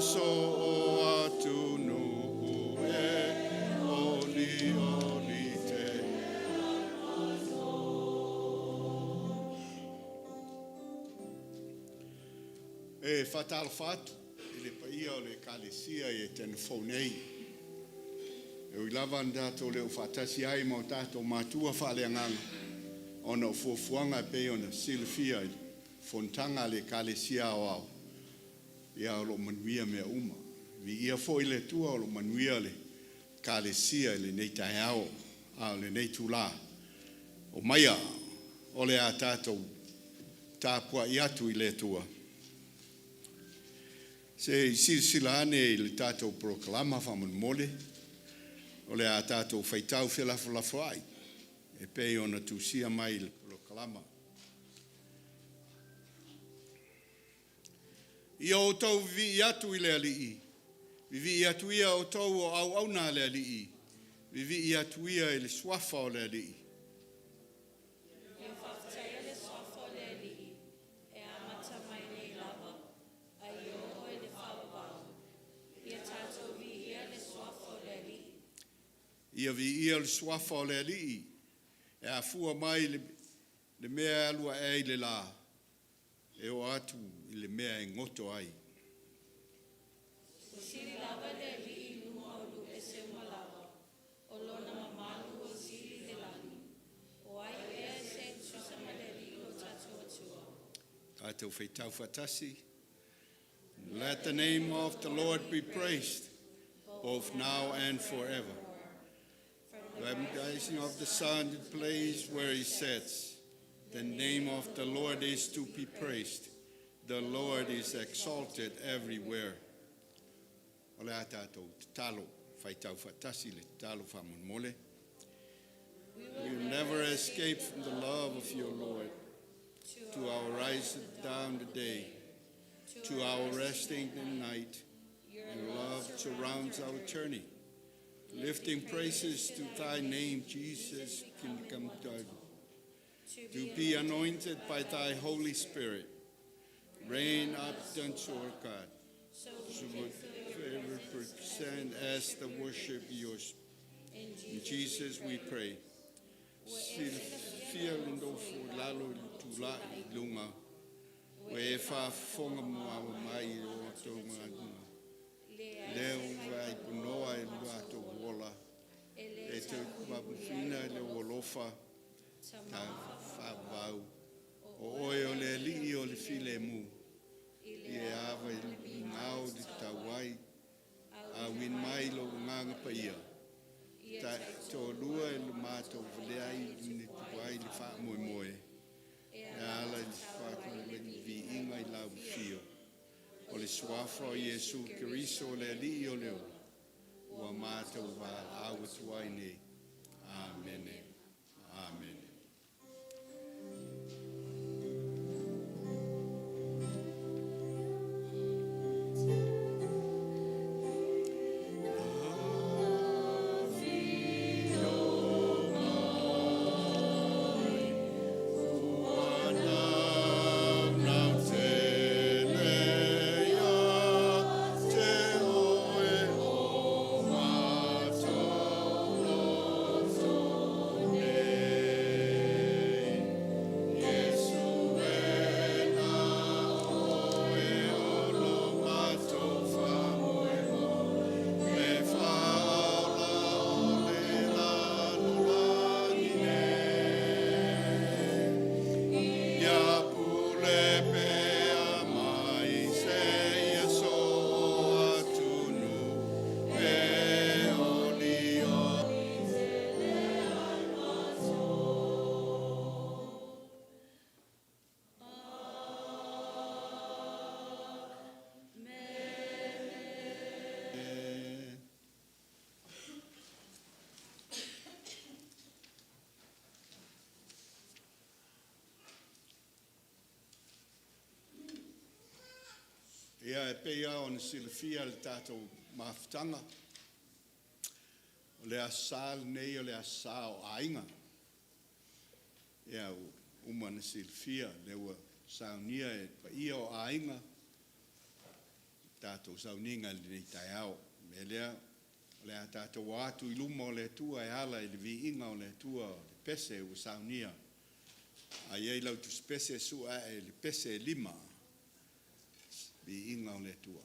so o atunuu e oli oli te. E faatalofa atu i le paia o le Ekalesia i Etena fou nei. E ui lava ina tatou le o faatasi ai ma o tatou matua faaleagaga ona o fuafuaga e pei ona silafia i fonotaga a le Ekalesia Aoao, ia o lo o manuia mea uma. Viia foi le Atua o lo o manuia le Ekalesia i lenei taeao, a o lenei itula. Omaia, o le a tatou tapuai atu i le Atua. Se i silasila ane i le tatou polokalama faamolemole, o le a tatou faitau felafolafoai e pei ona tusia mai i le polokalama. Ia outou vivii atu i le Alii, vivii atu ia outou o auauna a le Alii, vivii atu ia i le suafa o le Alii. Ia faafetaia le suafa o le Alii, e amata mai nei lava, a ia oo i le faavavau. Ia tatou viia le suafa o le Alii. Ia viia le suafa o le Alii, e afua mai i le mea e alu ae ai le la, e oo atu i le mea e goto ai. Ua sili lava le Alii i luga o lupe uma lava, o lona mamalu ua sili i le lagi. O ai ea e tutusa ma le Alii lo tatou Atua? Tatou faitau faatasi. Let the name of the Lord be praised, both now and forever. From The rising of the sun to the place where it sets, the name of the Lord is to be praised. The Lord is exalted everywhere. O le a tatou tatalo, faitau faatasi le tatalo faamolemole. We We will never escape from the love of your Lord. To our rising down the day, to our resting the night, your love surrounds our journey. Lifting praises to thy name, Jesus, can come to to be anointed by thy Holy Spirit. Reign up unto our God, So so we would can feel your ever presence present as the worship yours. In In Jesus we pray. Silafia le nofo i lalo i le tulai i luga, ua e faafofoga muaua mai i o outou galuega. Leo vai punoa e lua tou ola, e te mafufina i le alofa ta faavavau. O oe o le Alii o le filemu, i e ava i le ngao i le tauai, auina mai lou Agaga Paia. Ta toalua e le matou valea ai i le tuai le faamoemoe, e ala i le faatulai viiga i lau afio. O le suafa o Iesu Keriso o le Alii o le ola, ua matou valaau atu ai nei. Amene. Amene. Ia pule pea mai se ia so atunuu e oli o. Ia e pei lava ona silafia le tatou mafutaga, o le Aso Sa lenei o le Aso Sa o Aiga. Ia ua uma ona silafia, lea ua saunia e le paia o aiga, tatou tatou sauniga i lenei taeao. O le mea lea, o le a tatou o atu i luma o le Atua e ala i le viiga o le Atua, o le pese ua saunia. A i ai lau tusipese, sue ae le pese e 5, viiga o le Atua.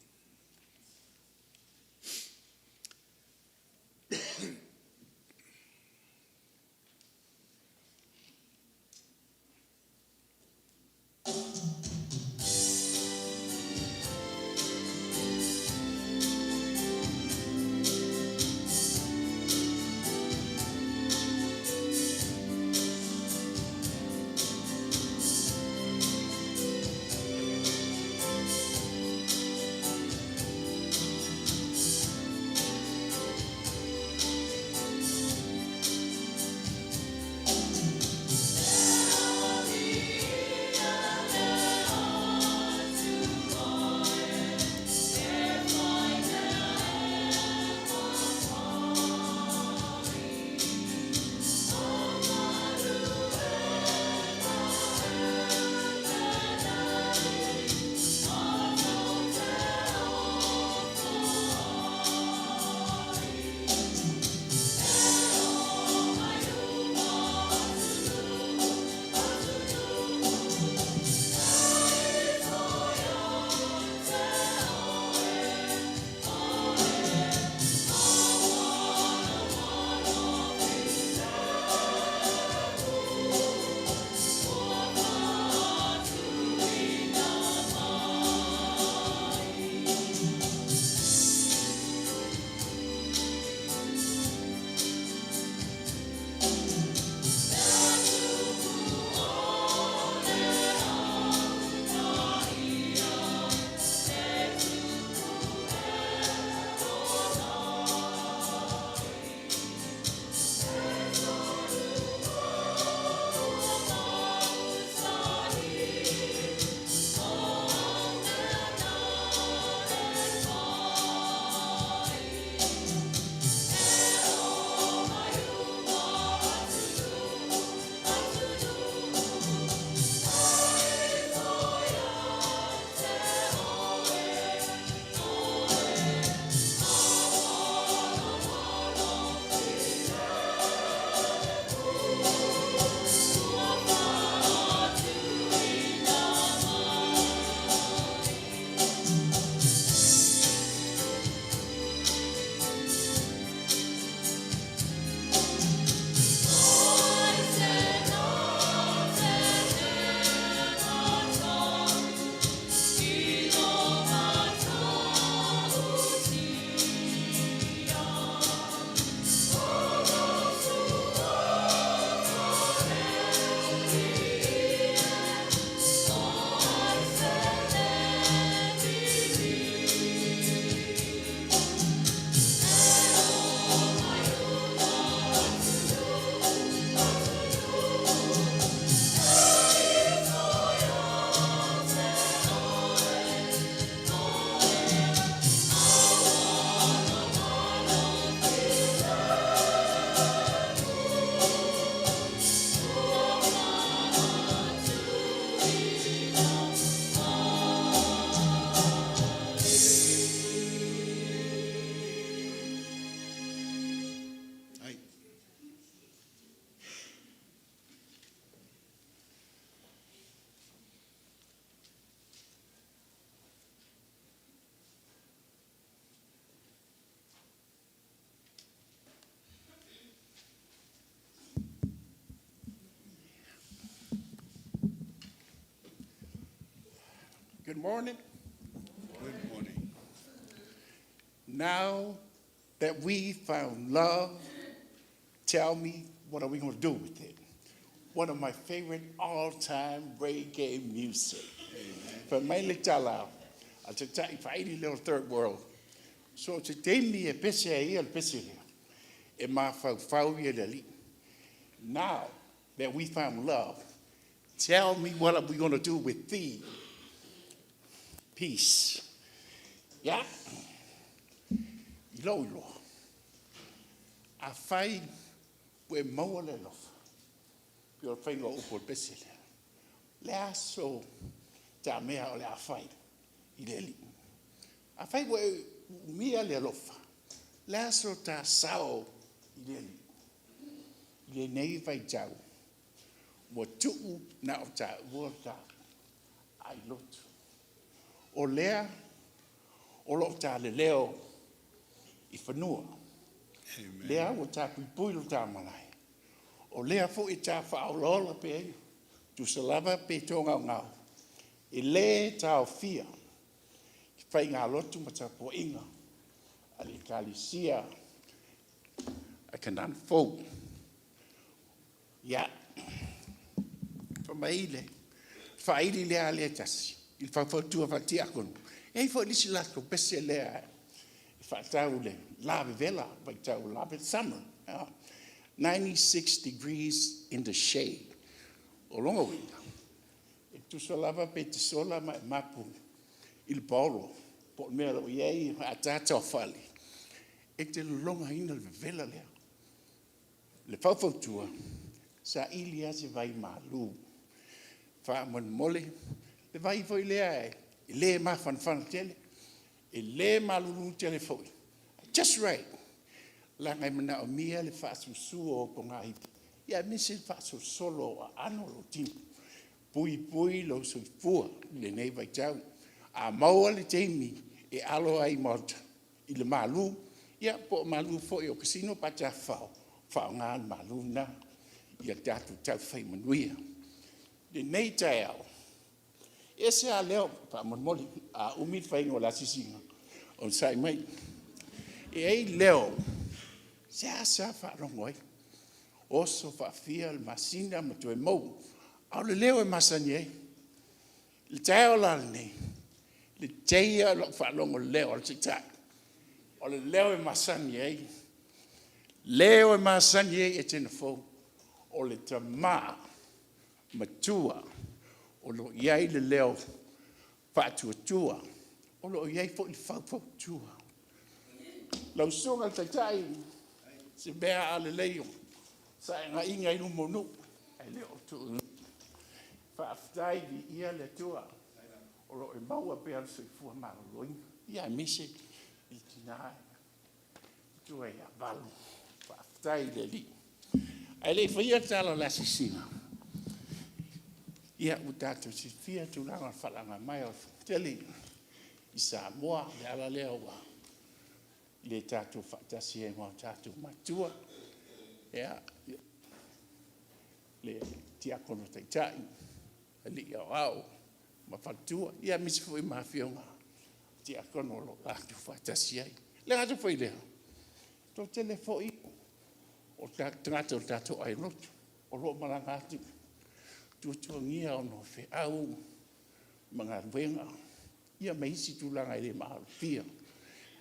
Ai. Good morning. Good morning. Now that we found love, tell me, what are we going to do with it? One of my favorite all-time reggae music. From mai le tala, a te tai whairi leo third world. So te teimi e pese a ia le pese lea, e mawhauwhau ia le ali. Now that we found love, tell me what are we going to do with thee? Peace. Yeah? I lou iloa, afai ua e maua le alofa, pei o le faiga o upu o le pese lea, o le a so ta mea o le a fai i le Alii? Afai ua e uumia le alofa, o le a so ta sao i le Alii i lenei vaitau ua tuu na o taua le ta ailotu? O lea o lo o ta leleo i fanua. Amen. Lea ua ta puipui lo ta malae. O lea foi e ta faaolaola pea ia, tusa lava pe togaogao, e le taofia faigalotu ma tapuaiga a le Ekalesia a Kanana Fou. Ia, fai mai le faaili lea a le tasi i le faufautua faatiakono, e i ai foi le isi latou pese lea e faatau i le la vevela, vaitau o le summer, 96 degrees in the shade. O lona uiga, e tusa lava pe te sola ma e mapu i le paolo po o le mea o lo o i ai ataata o fale, e te logoina le vevela lea. Le faufautua, saili lava se vai malu faamolemole, le vai foi lea e le mafanafana tele, e le malulu tele foi, just right, leaga e manaomia le faasusu o ponaivi aemaise le faasolosolo o aano o lou tino, puipui lou soifua i lenei vaitau. A maua le taimi e alo ai i maota i le malu, ia po o malu foi o casino pe a tafafao, faaaoga le malu lena ia tatou tau fai manuia. Lenei taeao, e ese lava leo, faamolemole a umi le faiga o le asiasiga, onosai mai. E i ai leo e seasea faalogo ai, oso faafia le masina ma toe maua, a o le leo e masani ai. I le taeao la lenei, lelei ia o lau faalogo i le leo o le Taitai, o le leo e masani ai, leo e masani ai Etena fou, o le Tama Matua o lo o i ai le leo faatuatua, o lo o i ai foi le faufautua. Lau Susuga i le Taitai, o se mea lava lelei o saegai i luma o nuu ae le o tuuaiga. Faafetai viia le Atua o lo o e maua pea le soifua maloloina, aemaise le tina matua ia Val. Faafetai i le Alii. Ae le i faia le tala o le asiasiga, ia ua tatou silafia le tulaga o le faalagamaea mai o le Fono Tele i Samoa. O le ala lea ua le tatou faatasi ai ma o tatou matua, ia, le Tiakono Taitai, Alii Aoao ma faletua, aemaise foi ma afioga i Tiakono o lo o tatou faatasi ai. E le gata foi i lea, o le toatele foi o tagata o tatou aiga lotu o lo o malaga atu i tuatuagia ona o feau ma galuega, ia ma isi tulaga e le maalofia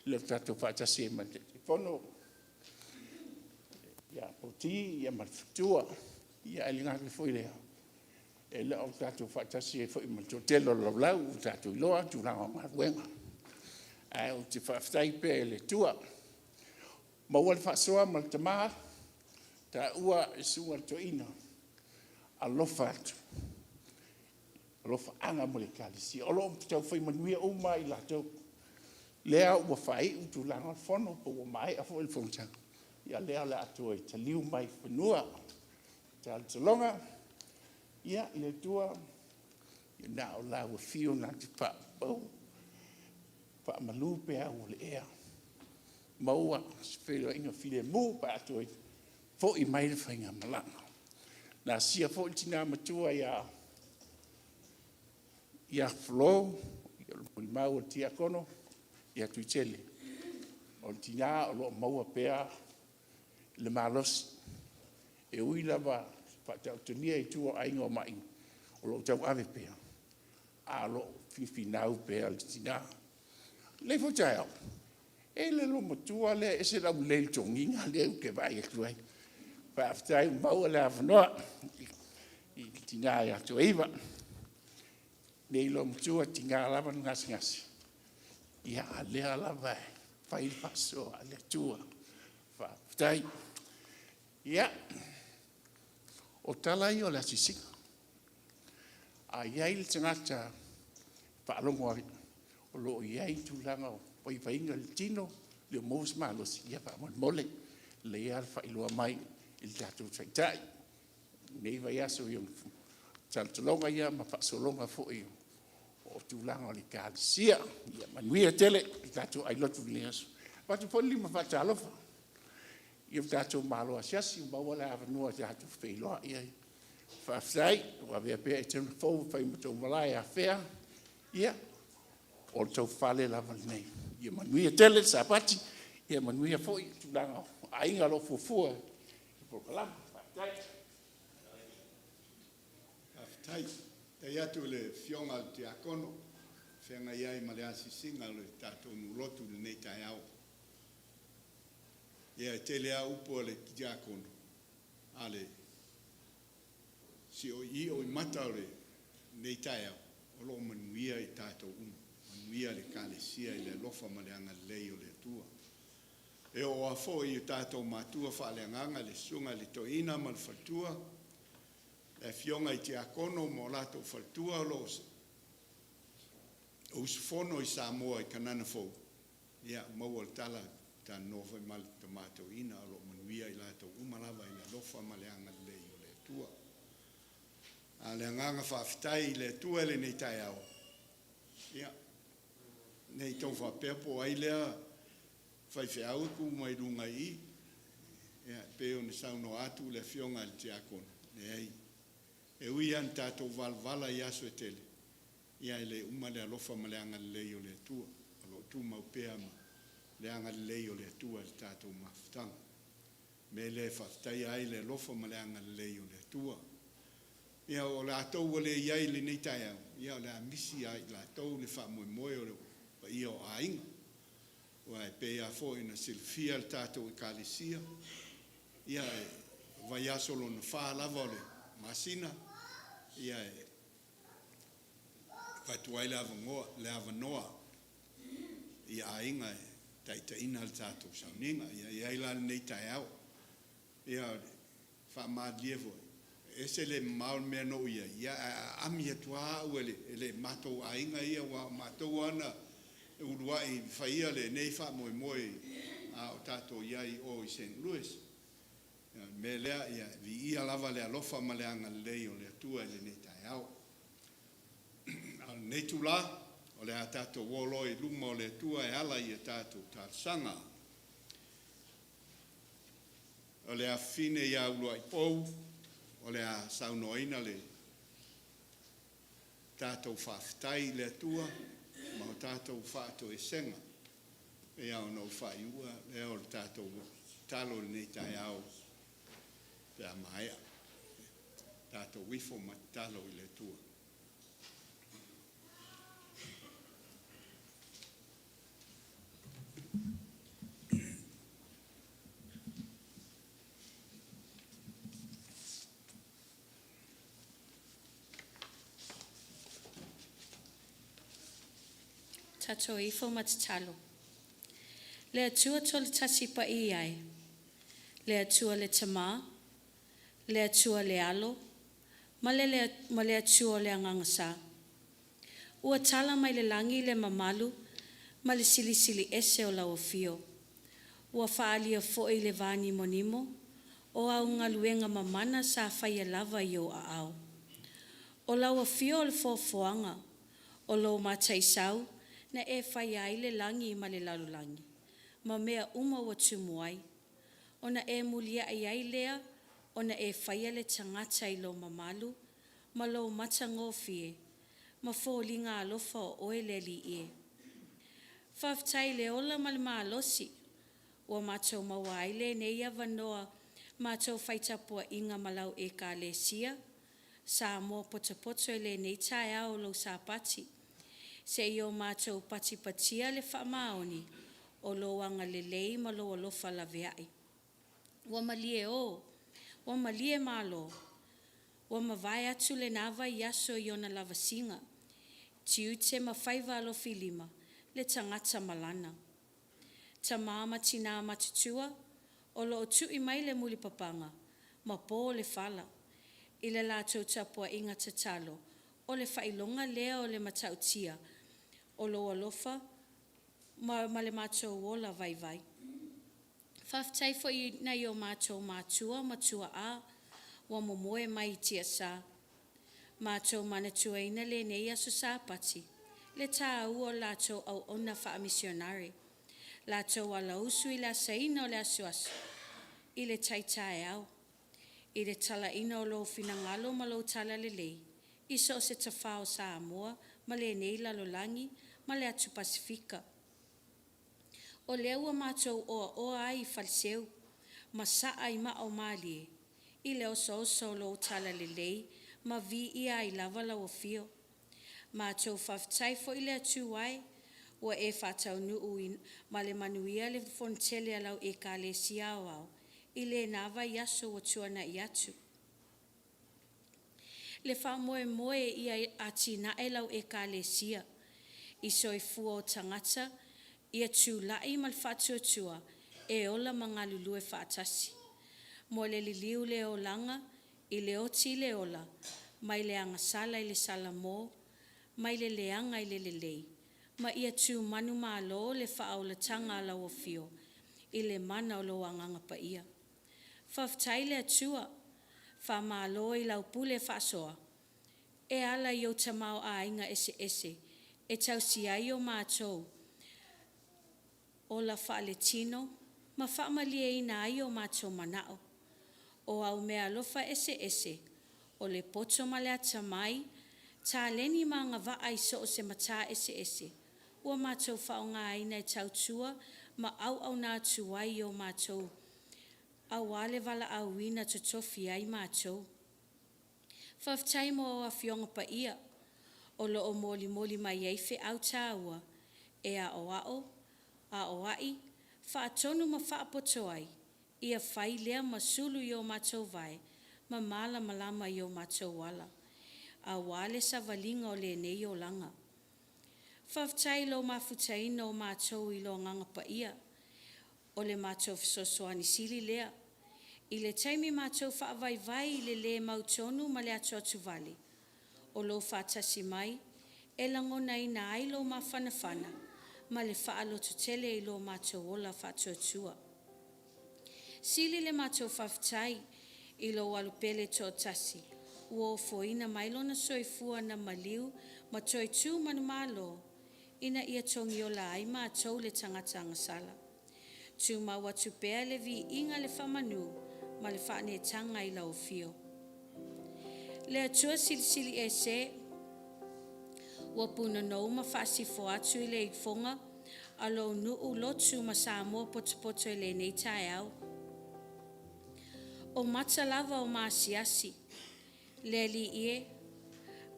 le tatou faatasi ai ma le Taitaifono ia Poti ma le faletua. Ae le gata foi i lea, e le o tatou faatasi ai foi ma le toatele o le laulau ua tatou iloa tulaga o galuega. Ae ou te faafetai pea i le Atua, ua maua le faasoa ma le tama taua le Susuga i le Toeaina, alofa atu, alofaaga mo le Ekalesia. O lo o tau fai manuia uma lava i latou, lea ua faaiu tulaga o le fono po ua maea foi le fonotaga, ia o lea o le a toe taliu mai i fanua. Talotaloga i le Atua, na o lau Afio na te faamalu pe au o le ea, maua se feiloaiga filemu pe a toe foi mai le faigamalaga. Na asia foi le tina matua ia Flo, o le molimau a le tiakono ia Tuitele, o le tina o lo o maua pea le malosi, e ui lava ina faataotolia i tua o aiga o mai, o lo o tauave pea, ae o lo o fifinau pea le tina. O lenei foi taeao, e i ai le loomatua lea e ese le aulelei i le toniga lea ou te vaai atu ai. Faafetai ua maua le avanoa i le tina ia Toaiva. Nei loomatua, e tiga lava ona gasegase, a o lea lava e fai le faasoa a le Atua. Faafetai. Ia, o tala ia o le asiasiga, a i ai le tagata e faalogo o lo o i ai tulaga o vaivaiga i le tino, le o maua se malosi, ia faamolemole, lelei lava le faailoa mai i le tatou Taitai i lenei vaiaso i ona talotaloga ia ma faasologa foi o tulaga o le Ekalesia. Ia manuia tele le tatou ailotu i lenei aso. E avatu foi le lima faatalofa i le tatou malo asiasi, ua maua le avanoa tatou te feiloai ai. Faafetai. Ua avea pea e fai ma tou malae e afea, ia, o le tou fale lava lenei. Ia manuia tele le Sapati, ia manuia foi tulaga o aiga o lo o fuafua i polokalame. Faafetai. Faafetai. Faafetai atu i le Afioga i le Tiakono ua feagai ai ma le asiasiga a le tatou nuu lotu i lenei taeao. Ia, e tele lava upu a le Tiakono, a o le sioio i mata o lenei taeao, o lo o manuia i tatou uma, manuia le Ekalesia i le alofa ma le agalelei o le Atua. E oo lava foi i o tatou matua faaleagaga le Susuga i le Toeaina ma le faletua, le Afioga i Tiakono ma o latou faletua o lo o usufono i Samoa i Kanana Fou, ia, maua le tala, talanoa foi ma le Tama Toeaina, o lo o manuia i latou uma lava i le alofa ma le agalelei o le Atua. A o le agaga faafetai i le Atua i lenei taeao, ia, ne i tou faapea po o ai lea faifeau e tu mai luga i i. Ia, e pei ona saunoa atu le Afioga i le Tiakono, leai, e ui lava ina tatou valavala i aso e tele, ia e le uma le alofa ma le agalelei o le Atua. O lo o tumau pea le agalelei o le Atua i le tatou mafutaga. O le mea lea e faafetaia ai le alofa ma le agalelei o le Atua. Ia o latou ua le i ai i lenei taeao, ia o le a misi ia i latou le faamoemoe o le paia o aiga. Aua e pei lava foi ona silafia e le tatou Ekalesia, ia o le vaiaso lona fa lava o le masina, e avatu ai le avanoa i aiga e taitaiina le tatou sauniga. Ia e i ai la lenei taeao. Ia e faamalilie foi, e ese le mamao o le mea na ou i ai, ae a aami atu lava au e le matou aiga ia aua o matou lava na uluai faia lenei faamoemoe a o tatou i ai i o i Saint Louis. O le mea lea, ia viia lava le alofa ma le agalelei o le Atua i lenei taeao. A o lenei itula, o le a tatou o loa i luma o le Atua e ala i a tatou talosaga. O le afafine ia Uluai Pou o le a saunoaina le tatou faafetai i le Atua ma o tatou faatoesega, ia ona ou faaiua lea o le tatou tatalo i lenei taeao pe a maea. Tatou ifo ma tatalo i le Atua. Tatou ifo ma tatalo. Le Atua Toletasi paia e, le Atua le Tama, le Atua le Alo ma le Atua o le Agaga Sa, ua tala mai le lagi le mamalu ma le silisili ese o lau Afio, ua faaalia foi i le vanimonimo o au galuega mamana sa faia lava i ou aao. O lau Afio o le Foafoaga, o lou Mataisau na e faia ai le lagi ma le lalolagi ma mea uma ua tumu ai, ona e muliai ai lea ona e faia le tagata i lou mamalu ma lou matagofie ma foliga alofa o oe le Alii e. Faafetai i le ola ma le malosi ua matou maua ai lenei avanoa matou fai tapuaiga ma lau Ekalesia Samoa potopoto i lenei taeao o lou Sapati, seia o matou patipatia le faamaoni o lou agalelei ma lou alofa laveai. Ua malie o, ua malie Malo, ua mavae atu lena vaiaso i ona lavasiga, tiute ma faiva alofilima le tagata ma lana. Tama ma tina matutua o lo o tui mai le mulipapaga ma po le fala i le latou tapuaiga tatalo, o le faailoga lea o le matautia. o lou alofa ma, ma le matou ola vaivai. Faafetai foi i nai o matou matua ma tuaa ua momoe mai i tiasa. Matou manatuaina lenei aso Sapati le tāua o le latou auauna faamisionare, latou alausu i le asaina o le asuasu i le tai taeao, i le talaina o lou finagalo ma lou talalelei i so o se tafa o Samoa ma lenei lalolagi ma le atu Pasefika. O lea ua matou oaoa ai i Faleseu ma saa i maaomalie i le osooso o lou talalelei ma viia ai lava lau afio. Matou faafetai foi le Atua e ua e faataunuu ma le manuia le fonotele a lau Ekalesia Aoao i lena vaiaso ua tuanai atu. Le faamoemoe ia atinae lau Ekalesia i soifua o tagata ia tulai ma le faatuatua e ola ma galulue faatasi mo le liliu le olaga i le oti i le ola mai le agasala i le salamo mai le leaga i le lelei ma ia tu manumalo le faaolataga a lau afio i le mana o lou Agaga Paia. Faafetai le Atua, faamalo i lau pule faasoa e ala i ou tamaoaiga eseese e tausia ai o matou ola faaletino ma faamalieina ai o matou manao. O au meaalofa eseese o le poto ma le atamai, taleni ma agavaa i so o se mata eseese ua matou faaaogaina e tautua ma auauna atu ai i o matou aua le valaauina totofi ai matou. Faafetai mo Afioga Paia o lo o molimoli mai ai feau taua e aoao, aoai, faatonu ma faapoto ai ia fai lea ma sulu i o matou vae ma malamalama i o matou ala aua le savaliga o lenei olaga. Faafetai i lou mafutaina o matou i lo Agaga Paia, o le matou fesoasoani sili lea i le taimi matou faavaivai i le le mautonu ma le atuatuvale, o lou faatasi mai e lagonaina ai lou mafanafana ma le faalototele i lo matou ola faatuatua. Sili le matou faafetai i lou Alupele toatasi ua ofoina mai lona soifua na maliu ma toe tu manumalo ina ia togiola ai matou le tagata agasala. Tumau atu pea le viiga, le faamanu ma le faaneetaga i lau afio. Le Atua Silisili Ese, ua punonou ma faasifo atu i le ifoga a lou nuu lotu ma Samoa potopoto i lenei taeao. O mata lava o maasiasi, le Alii e,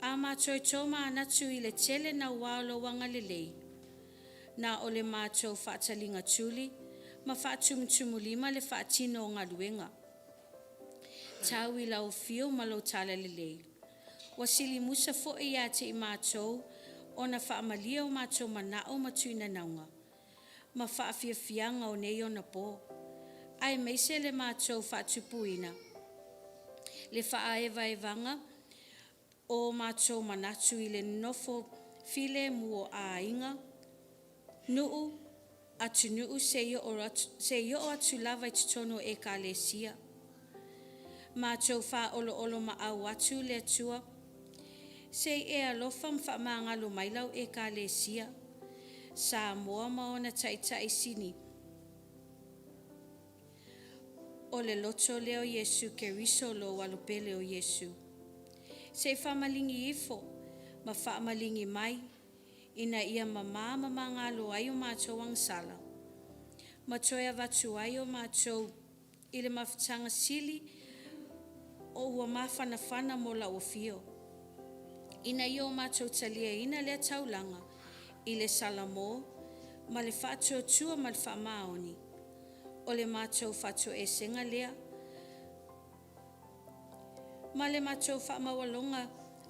a matou tomanatu i le tele naua o lou agalelei, na o le matou faataligatuli ma faatumutumulima le faatino o galuega. Tau i lau afio ma lou talalelei, ua silimusa foi ia te i matou ona faamalie o matou manao ma tuinanauga ma faafiafiaga o nei onapo, aemaise le matou faatupuina le faaevaevaga o matou manatu i le nonofo filemu o aiga, nuu, atunuu seia oo atu lava i totonu o Ekalesia. Matou faaoloolomaau atu le Atua, se i e alofa ma faamagalo mai lau Ekalesia, Samoa ma ona taitai sini o le loto lea o Iesu Keriso lou alopele o Iesu. Se i faamaligi ifo ma faamaligi mai ina ia mamā ma magalo ai o matou agasala ma toe avatu ai o matou i le mafutaga sili o ua mafanafana mo lau afio, ina ia o matou taliaina lea taulaga i le salamo ma le faatuatua ma le faamaoni. O le matou faatoesega lea ma le matou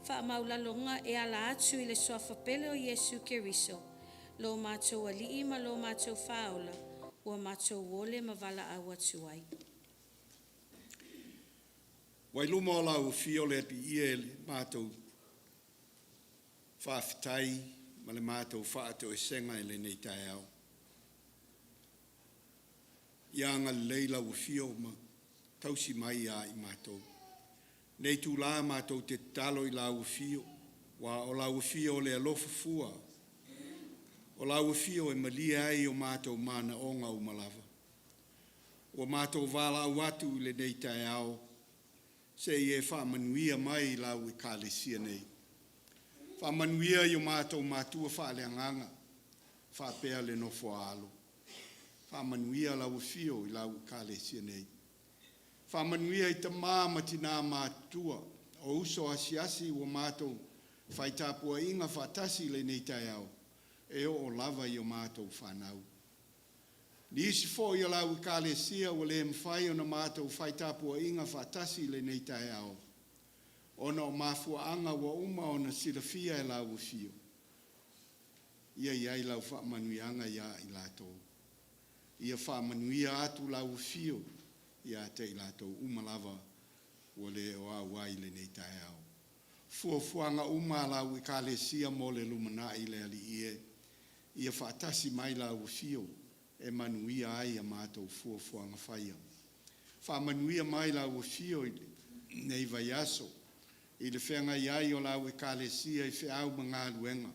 faamaualaloga e ala atu i le suafa pele o Iesu Keriso, lo matou Alii ma lo matou Faaola, ua matou ole ma valaau atu ai. Ua i luma o lau afio le Alii e, le matou faafetai ma le matou faatoesega i lenei taeao. Ia agalelei lau afio ma tausi mai ia i matou. Nei itula matou te tatalo i lau afio, aua o lau afio o le alofa fua, o lau afio e malie ai o matou manaoga uma lava. Ua matou valaau atu i lenei taeao, se i e faamanuia mai i lau Ekalesia nei. Faamanuia i o matou matua faaleagaga faapea le nofo a alo. Faamanuia lau afio i lau Ekalesia nei. Faamanuia i tama ma tina matutua, o uso asiasi ua matou fai tapuaiga faatasi i lenei taeao, e oo lava i a matou fanau. Nisi foi o lau Ekalesia ua le mafai ona matou fai tapuaiga faatasi i lenei taeao ona o mafuaaga ua uma ona silafia e lau Afio, ia i ai lau faamanuiaga ia i latou. Ia faamanuia atu lau Afio ia te i latou uma lava ua le o auai i lenei taeao. Fuafuaga uma a lau Ekalesia mo le lumanai le Alii e, ia faatasi mai lau Afio e manuia ai a matou fuafuaga faia. Faamanuia mai lau Afio i lenei vaiaso i le feagai ai o lau Ekalesia i feau ma galuega.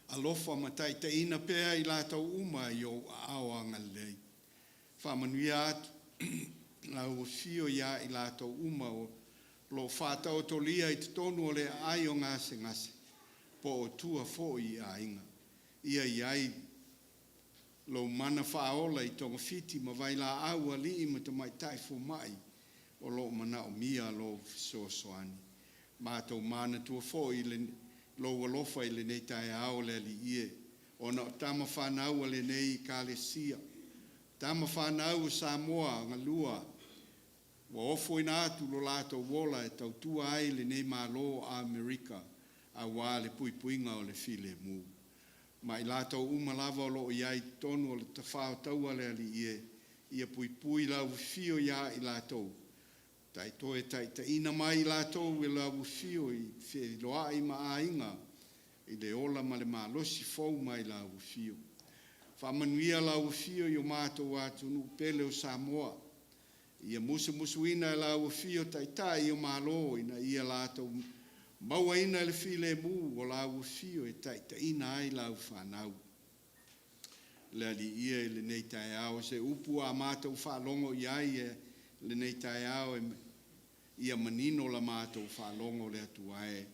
Alofa ma taitaiina pea i latou uma i ou aao agalelei. Faamanuia atu lau Afio ia i latou uma o lo o faataotolia i totonu o le aai o gasegase po o tua foi i aiga. Ia i ai lou mana faaola i togafiti ma vailaau a alii ma tamaitai fomai o lo o manaomia lou fesoasoani. Matou manatua foi le, lou alofa i lenei taeao le Alii e, ona o tama fanau a lenei Ekalesia, tama fanau a Samoa galua ua ofoina atu lo latou ola e tautua ai lenei Malo o Amerika aua le puipuiga o le filemu. Ma i latou uma lava o lo o i ai i totonu o le tafao taua a le Alii e, ia puipui lau afio ia i latou, taitoe taitaiina mai i latou e lau afio i feiloai ma aiga i le ola ma le malosi fou mai lau afio. Faamanuia lau afio i o matou atunuu pele o Samoa, ia musumusuina e lau afio Taitai o Malo ina ia latou mauaina le filemu o lau afio e taitaiina ai lau fanau. Le Alii e i lenei taeao, se upu a matou faalogo i ai e lenei taeao e ia manino la matou faalogo le Atua e,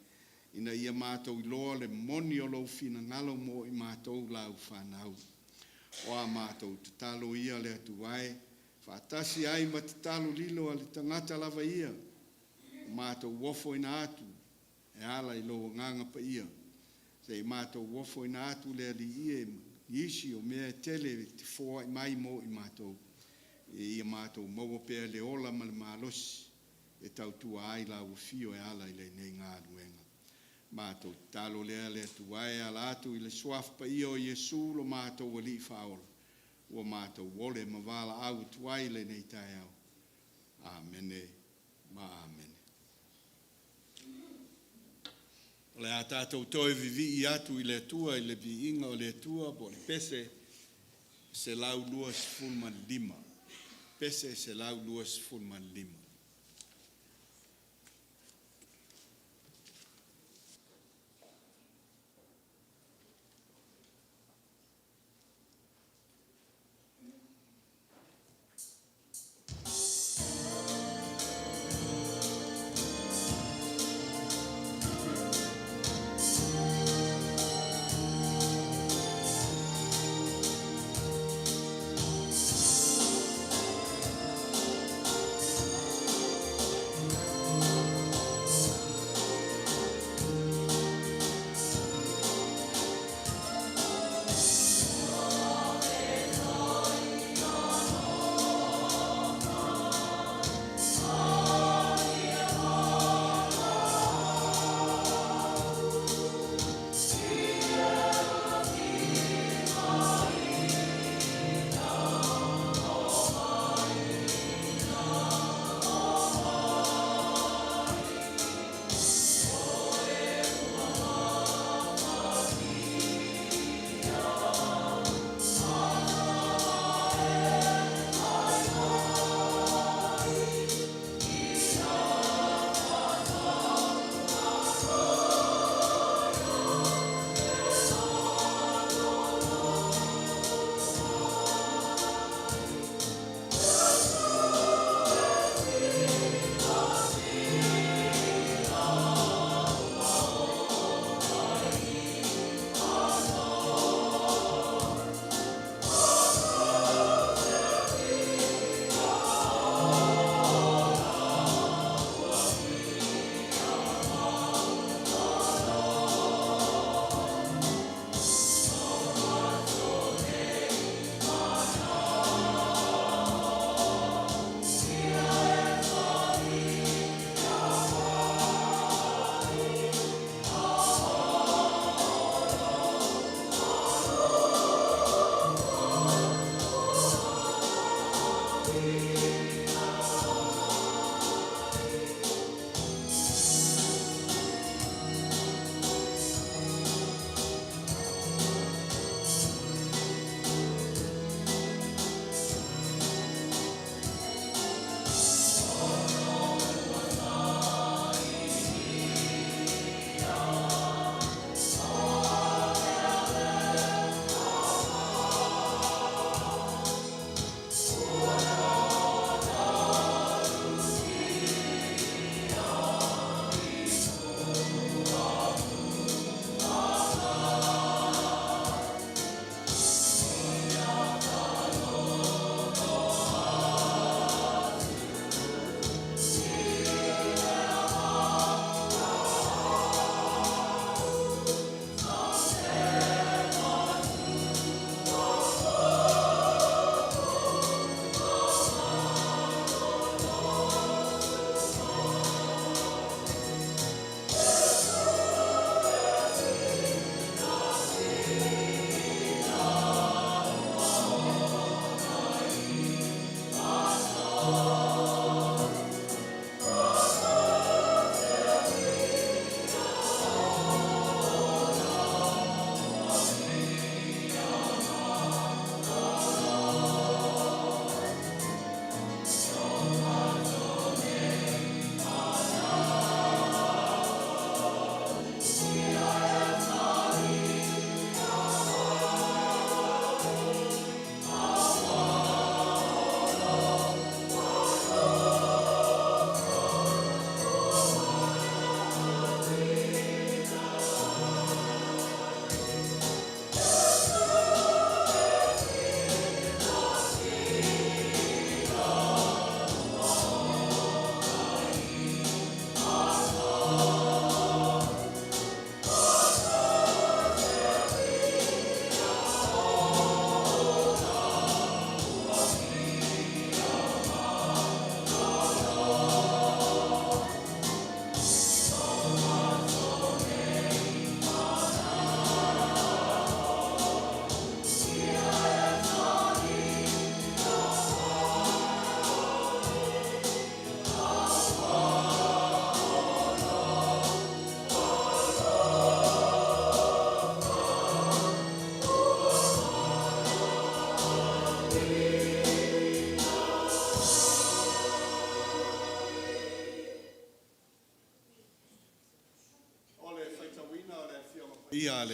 ina ia matou iloa le moni o lou finagalo mo i matou lau fanau. O a matou tatalo ia le Atua e, faatasi ai ma tatalo lilo a le tagata lava ia, ua matou ofoina atu e ala i lou Agaga Paia, se i matou ofoina atu le Alii e ma nisi o mea e tele e te foai mai mo i matou, ia matou maua pea le ola ma le malosi e tautua ai lau afio e ala i lenei galuega. Matou tatalo lea le Atua e ala atu i le Suafa Paia o Iesu lo matou Alii Faaola, ua matou ole ma valaau atu ai i lenei taeao. Amene ma amene. O le a tatou toe vivii atu i le Atua i le viiga o le Atua po o le pese 125. Pese 125.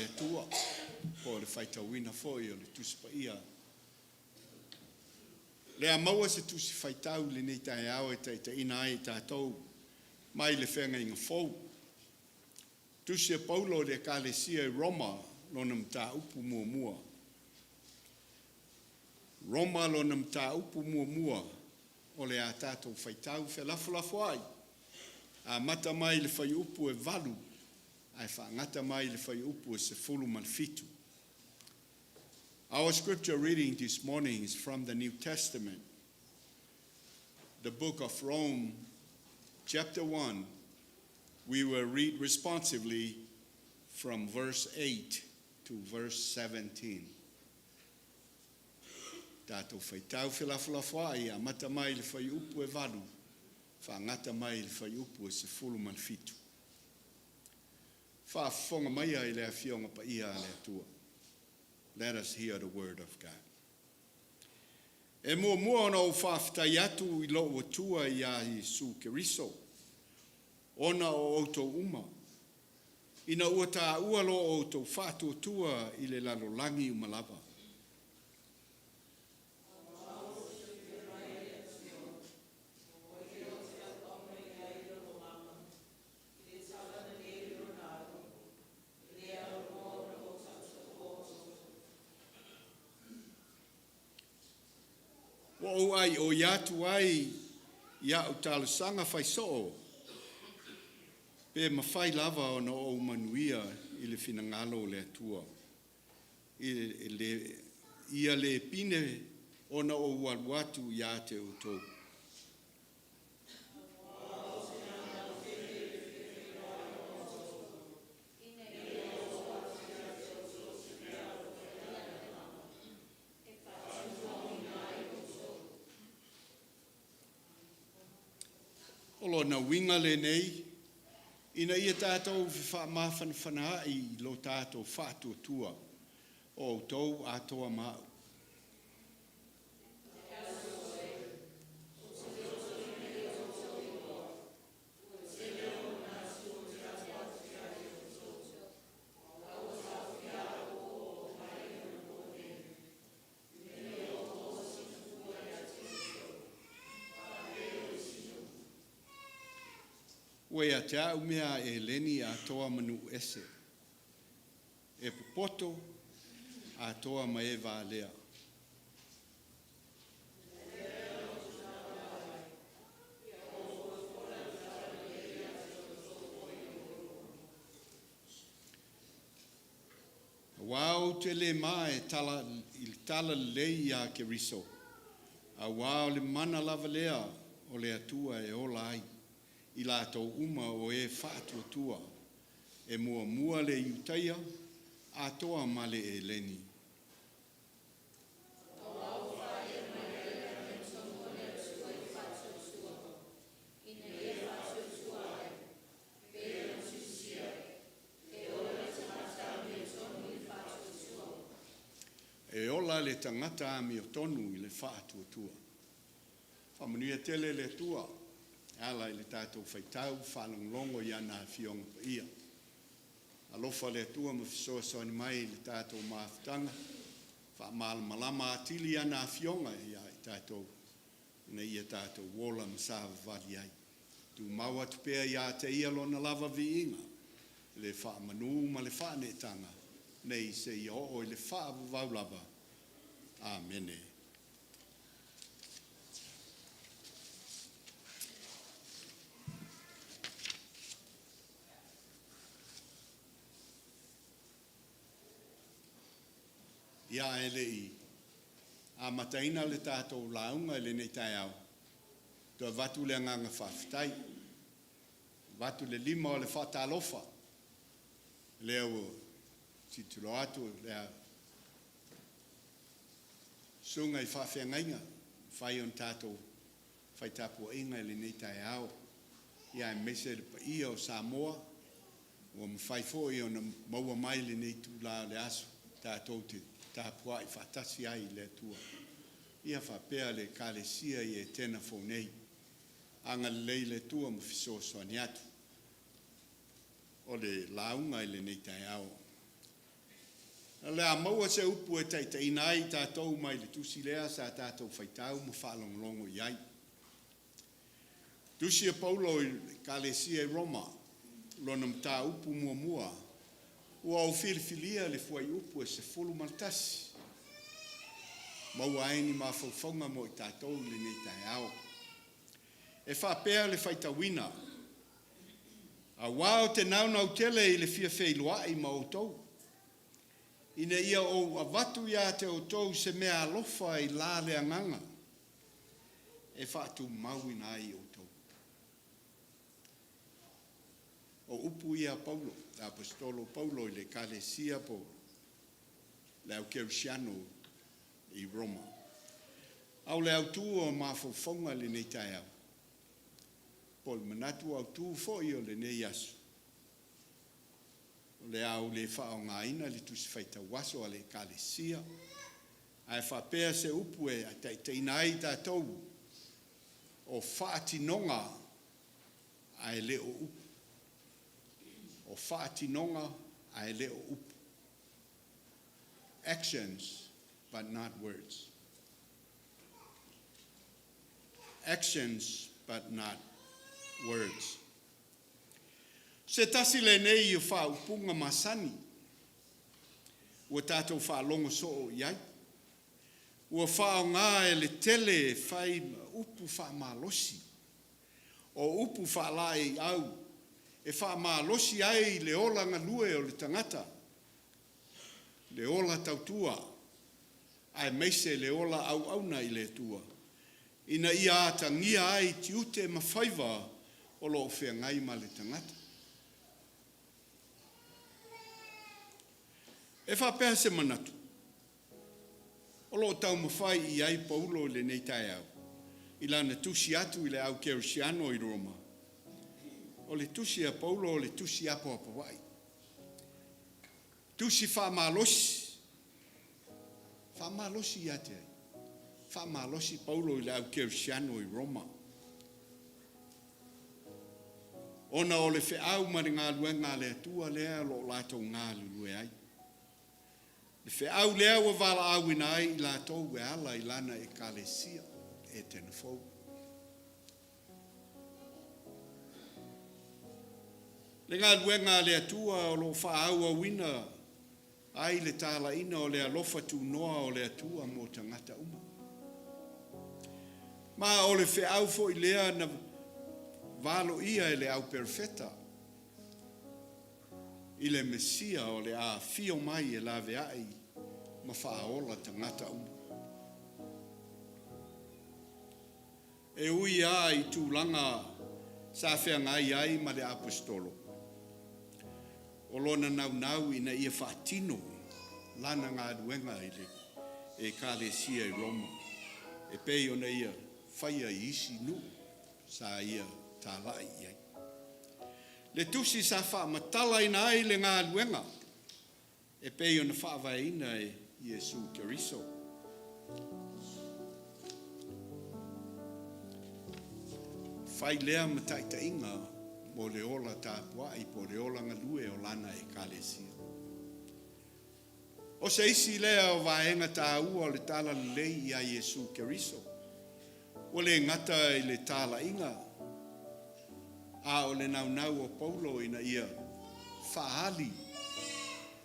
le Atua, po o le faitauina foi o le Tusi Paia. Lea maua se tusi faitau i lenei taeao e taitaiina ai i tatou mai le Feagaiga Fou. Tusi a Paulo i le Ekalesia i Roma, lona mataupu muamua. Roma lona mataupu muamua o le a tatou faitau felafolafoai, amata mai i le fuaiupu e 8 ae faagata mai i le fuaiupu e 17. Our scripture reading this morning is from the New Testament, the book of Rome, chapter 1. We will read responsively from verse 8 to verse 17. Tatou faitau felafolafoai, amata mai le fuaiupu e 8, faagata mai le fuaiupu e 17. Faafofoga maia i le Afioga Paia a le Atua. Let us hear the word of God. E muamua ona ou faafetai atu i lou Atua iā Iesu Keriso, ona o outou uma, ina ua taua lo outou faatuatua i le lalolagi uma lava. Ua ou aioi atu ai i a'u talosaga faisoo, pe mafai lava ona ou manuia i le finagalo o le Atua, i le, ia le pine ona ou alu atu ia te outou. O lona uiga lenei, ina ia tatou fefaamafanafanaai i lo tatou faatuatua, o outou atoa ma a'u. Ua ia te a'u mea a Eleni atoa ma nuu ese, e popoto atoa ma e valea. Auā ou te le ma e tala i le tala lelei iā Keriso, auā o le mana lava lea o le Atua e ola ai i latou uma o e faatuatua, e muamua le Iutaia atoa ma le Eleni. E ola le tagata amiotonu i le faatuatua. Faamanuia tele le Atua e ala i le tatou faitau faalogologo i ana Afioga Paia. Alofa le Atua ma fesoasoani mai i le tatou mafutaga, faamalamalama atili ana Afioga iā i tatou ina ia tatou ola ma savavali ai. Tumau atu pea iā te Ia Lona lava viiga, le faamanu ma le faaneetaga, nei seia oo i le faavavau lava. Amene. Ia ae le i amataina le tatou lauga i lenei taeao, toe avatu le agaga faafetai, avatu le lima o le faatalofa, lea ua tilotilo atu le susuga i faafeagaiga, mafai ona tatou fai tapuaiga i lenei taeao, ia aemaise le paia o Samoa, ua mafai foi ona maua mai lenei itula o le aso tatou te tapuai faatasi ai i le Atua. Ia faapea le Ekalesia i Etena fou nei. Agalelei le Atua ma fesoasoani atu. O le lauga i lenei taeao. O le a maua se upu e taitaiina ai i tatou mai le tusi lea sa tatou faitau ma faalogologo i ai. Tusi a Paulo i le Ekalesia i Roma, lona mataupu muamua, ua ou filifilia le fuaiupu e 11, maua ai ni mafaufauga mo i tatou i lenei taeao. E faapea le faitauina, Auā ou te naunau tele i le fia feiloai ma outou, ina ia ou avatu iā te outou se meaalofa i la le agaga e faatumauina ai outou. O upu ia a Paulo, le Aposetolo o Paulo i le Ekalesia po o le au Kerisiano i Roma. A o le autu o mafaufauga i lenei taeao, po o le manatu autu foi o lenei aso, o le a ou le faaaogaina le Tusi Faitau Aso a le Ekalesia, ae faapea se upu e taitaiina ai tatou o faatinoga ae le o upu. O faatinoga ae le o upu. Actions but not words. Actions but not words. Se tasi lenei o faaupuga masani ua tatou faalogo soo i ai. Ua faaaoga e le tele e fai ma upu faamalosi. O upu faalaeiau e faamalosi ai le ola galue o le tagata, le ola tautua, aemaise le ola auauna i le Atua, ina ia atagia ai tiute ma faiva o lo o feagai ma le tagata. E faapea se manatu, o lo o taumafai i ai Paulo i lenei taeao, i lana tusi atu i le au Kerisiano i Roma. O le tusi a Paulo o le tusi apoapoai, tusi faamalosi, faamalosi ia te ai? Faamalosi Paulo i le au Kerisiano i Roma, ona o le feau ma le galuega a le Atua lea o lo o latou galulue ai. Le feau lea ua valaauina ai i latou e ala i lana Ekalesia, Etena Fou. Le galuega a le Atua o lo o faaauauina ai le talaiina o le alofa tunoa o le Atua mo tagata uma. Ma o le feau foi lea na valoia e le au perofeta i le Mesia o le a afio mai e laveai ma faaola tagata uma. E ui lava i tulaga sa feagai ai ma le Aposetolo, o lona naunau ina ia faatino lana galuega i le Ekalesia i Roma, e pei ona ia faia i isi nuu sa ia talai i ai. Le tusi sa faamatalaina ai le galuega e pei ona faavaeina e Iesu Keriso. Fai lea ma taitaiga mo le ola tapuai po o le ola galue o lana Ekalesia. O se isi lea o vaega taua o le talalelei iā Iesu Keriso, ua le gata i le talaiga, a o le naunau o Paulo ina ia faaali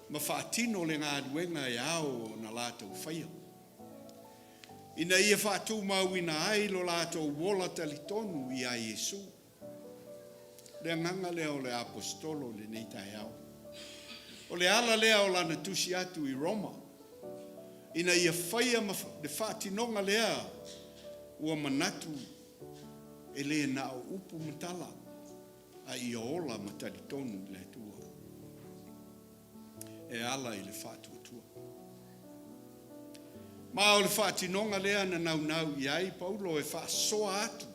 ma faatino le galuega e ao ona latou faia, ina ia faatumauina ai lo latou ola talitonu iā Iesu. Le agaga lea o le Aposetolo i lenei taeao. O le ala lea o lana tusi atu i Roma, ina ia faia ma le faatinoga lea ua manatu e le na o upu ma tala, a ia ola ma talitonu i le Atua e ala i le faatuatua. Ma o le faatinoga lea na naunau i ai Paulo e faasoa atu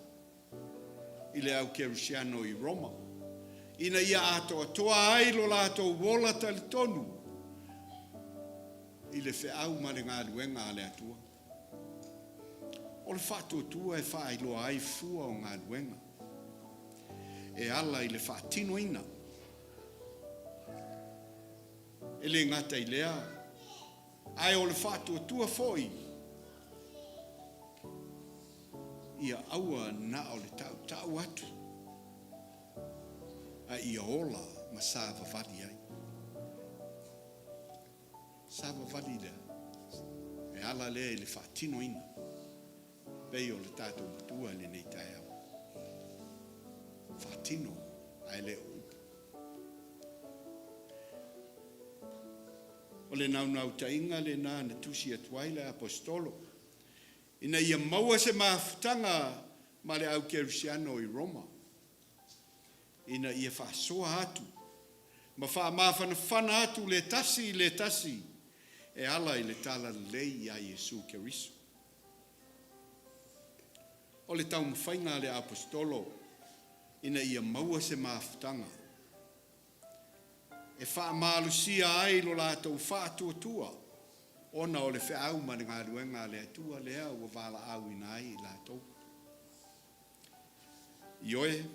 i le au Kerisiano i Roma, ina ia atoatoa ai lo latou ola talitonu i le feau ma le galuega a le Atua. O le faatuatua e faailoa ai fua o galuega e ala i le faatinoina. E le gata i lea, Ae o le faatuatua foi ia aua na o le tautau atu, a ia ola ma savavali ai. Savavali lea, e ala lea i le faatinoina, pei o le tatou matua i lenei taeao. Faatino ae le o upu. O le naunautaiga lena na tusi atu ai le Aposetolo, ina ia maua se mafutaga ma le au kerisiano i Roma, ina ia faasoa atu ma faamafanafana atu le tasi i le tasi e ala i le talalelei ia Iesu Keriso. O le taumafaiga a le Aposetolo ina ia maua se mafutaga e faamalosia ai lo latou faatuatua ona o le feau ma le galuega a le Atua lea ua valaauina ai i latou. Ioe,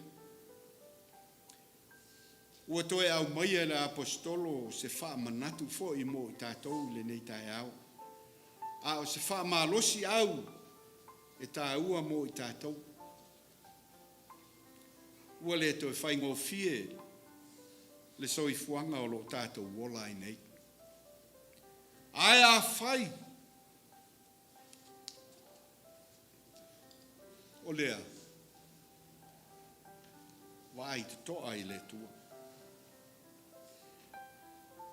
ua toe aumaia e le Aposetolo se faamanatu foi mo i tatou i lenei taeao, a o se faamalosiau e taua mo i tatou. Ua le toe faigofie le soifuaga o lo o tatou ola ai nei. Ae afai o lea, vaai totoa i le Atua.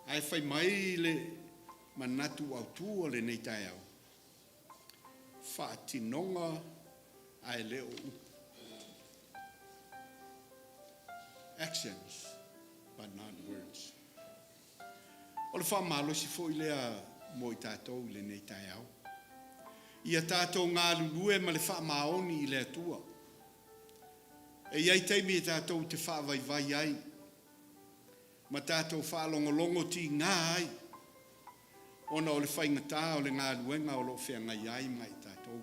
Ae fai mai le manatu autu o lenei taeao, faatinoga ae le o upu. Actions but not words. O le faamalosi foi lea mo i tatou i lenei taeao. Ia tatou galulue ma le faamaoni i le Atua. E i ai taimi e tatou te faavaivai ai ma tatou faalogologo tiga ai ona o le faigata o le galuega o lo o feagai ai ma i tatou.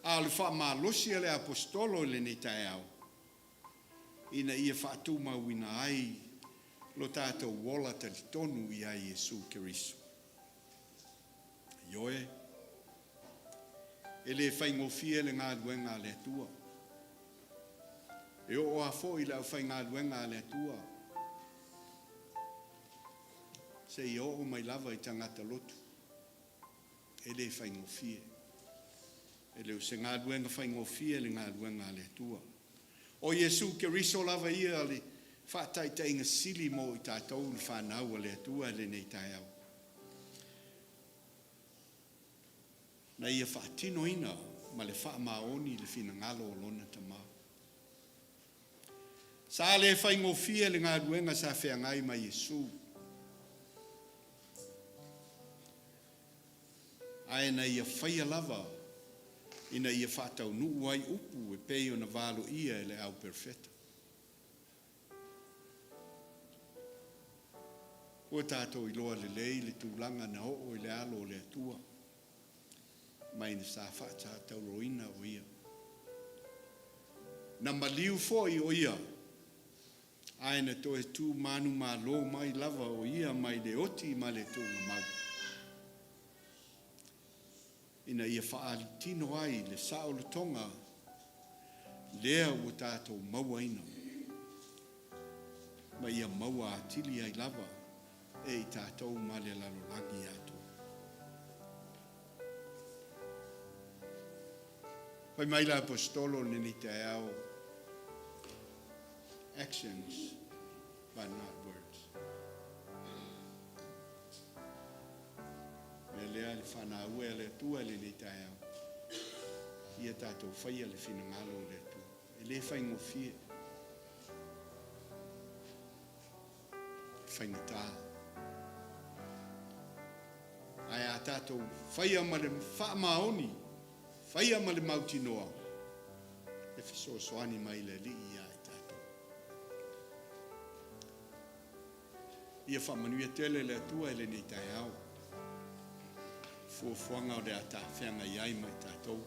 A o le faamalosi a le Aposetolo i lenei taeao, ina ia faatumauina ai lo tatou ola talitonu ia Iesu Keriso. Ioe, e le faigofie le galuega a le Atua. E oo lava foi le aufaigaluega a le Atua seia oo mai lava i tagata lotu. E le faigofie. E le o se galuega faigofie le galuega a le Atua. O Iesu Keriso lava ia le faataitaiga sili mo i tatou le fanau a le Atua i lenei taeao. Na ia faatinoina ma le faamaoni le finagalo o lona Tama. Sa le faigofie le galuega sa feagai ma Iesu. Ae na ia faia lava ina ia faataunuu ai upu e pei ona valoia e le au perofeta. Ua tatou iloa lelei le tulaga na oo i le alo o le Atua mai na sa faatataurōina o ia. Na maliu foi o ia, ae na toe tu manumalo mai lava o ia mai le oti ma le tuugamau, ina ia faaalitino ai le saolotoga lea ua tatou mauaina, ma ia maua atili ai lava e i tatou ma le lalolagi atoa. Fai mai le Aposetolo i lenei taeao, Actions but not words. Mea lea le faanaue a le Atua i lenei taeao, ia tatou faia le finagalo o le Atua. E le faigofie. E faigata. Ae a tatou faia ma le faamaoni, faia ma le mautinoa, e fesoasoani mai le Alii ia i tatou. Ia faamanuia tele le Atua i lenei taeao. Fuafuaga o le a tafeagai ai ma i tatou.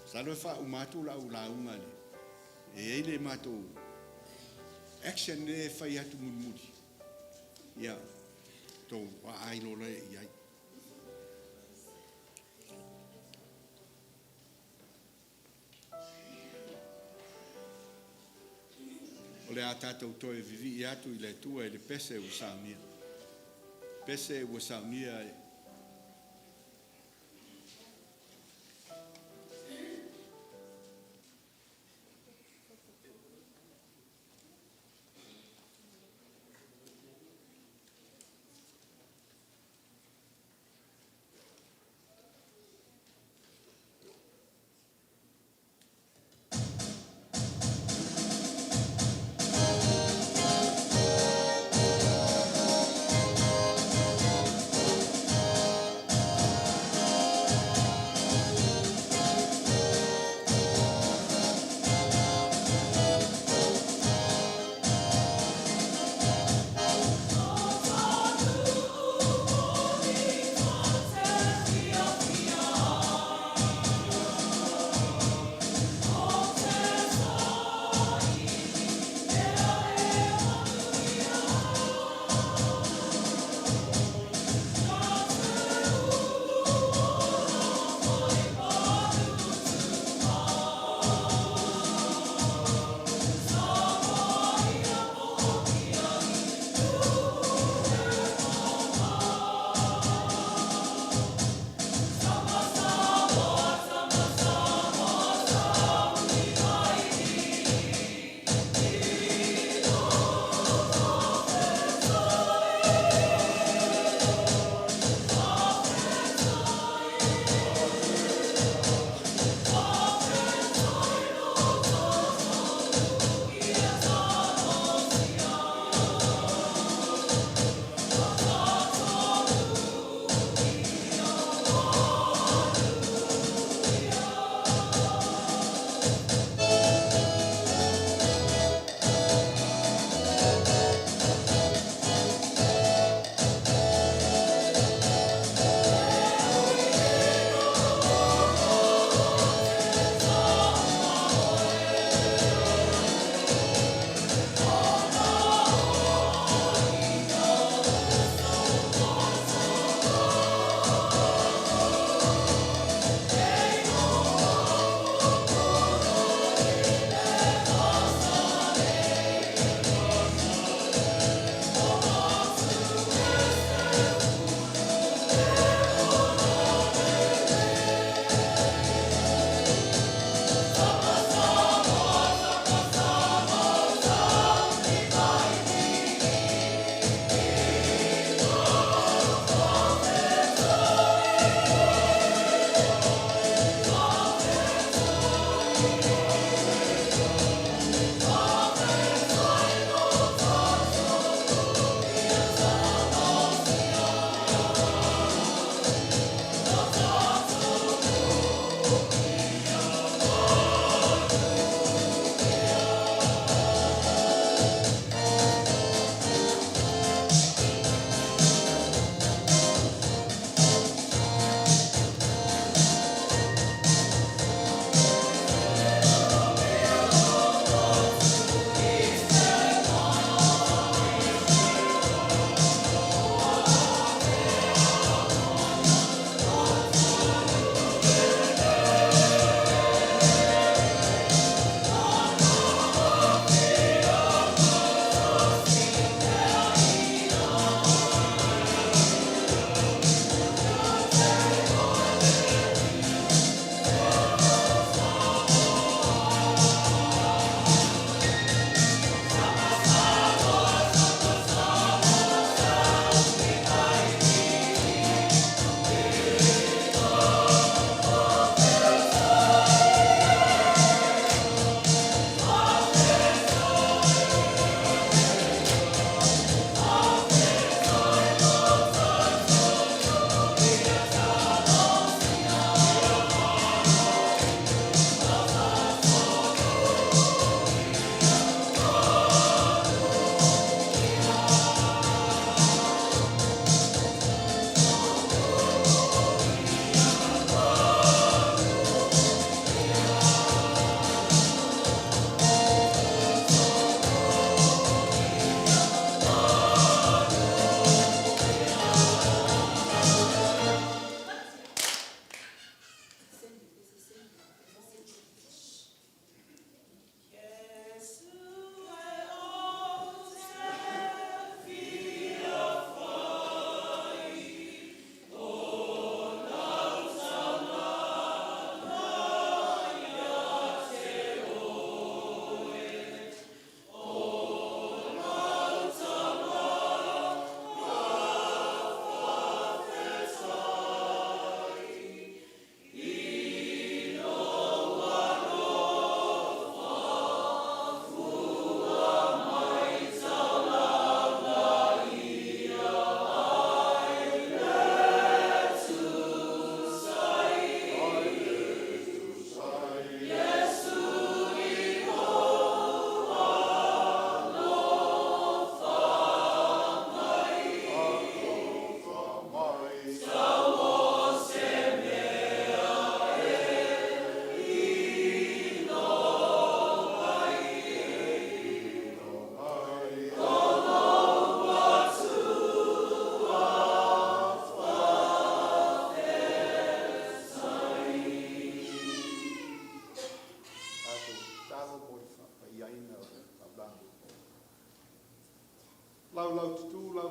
Masalo e faauma atu lau lauga i le e i ai le matou action lea e fai atu mulimuli. Ia, tou vaai loa lea i ai. O le a tatou toe vivii atu i le Atua i le pese ua saunia. Pese ua saunia e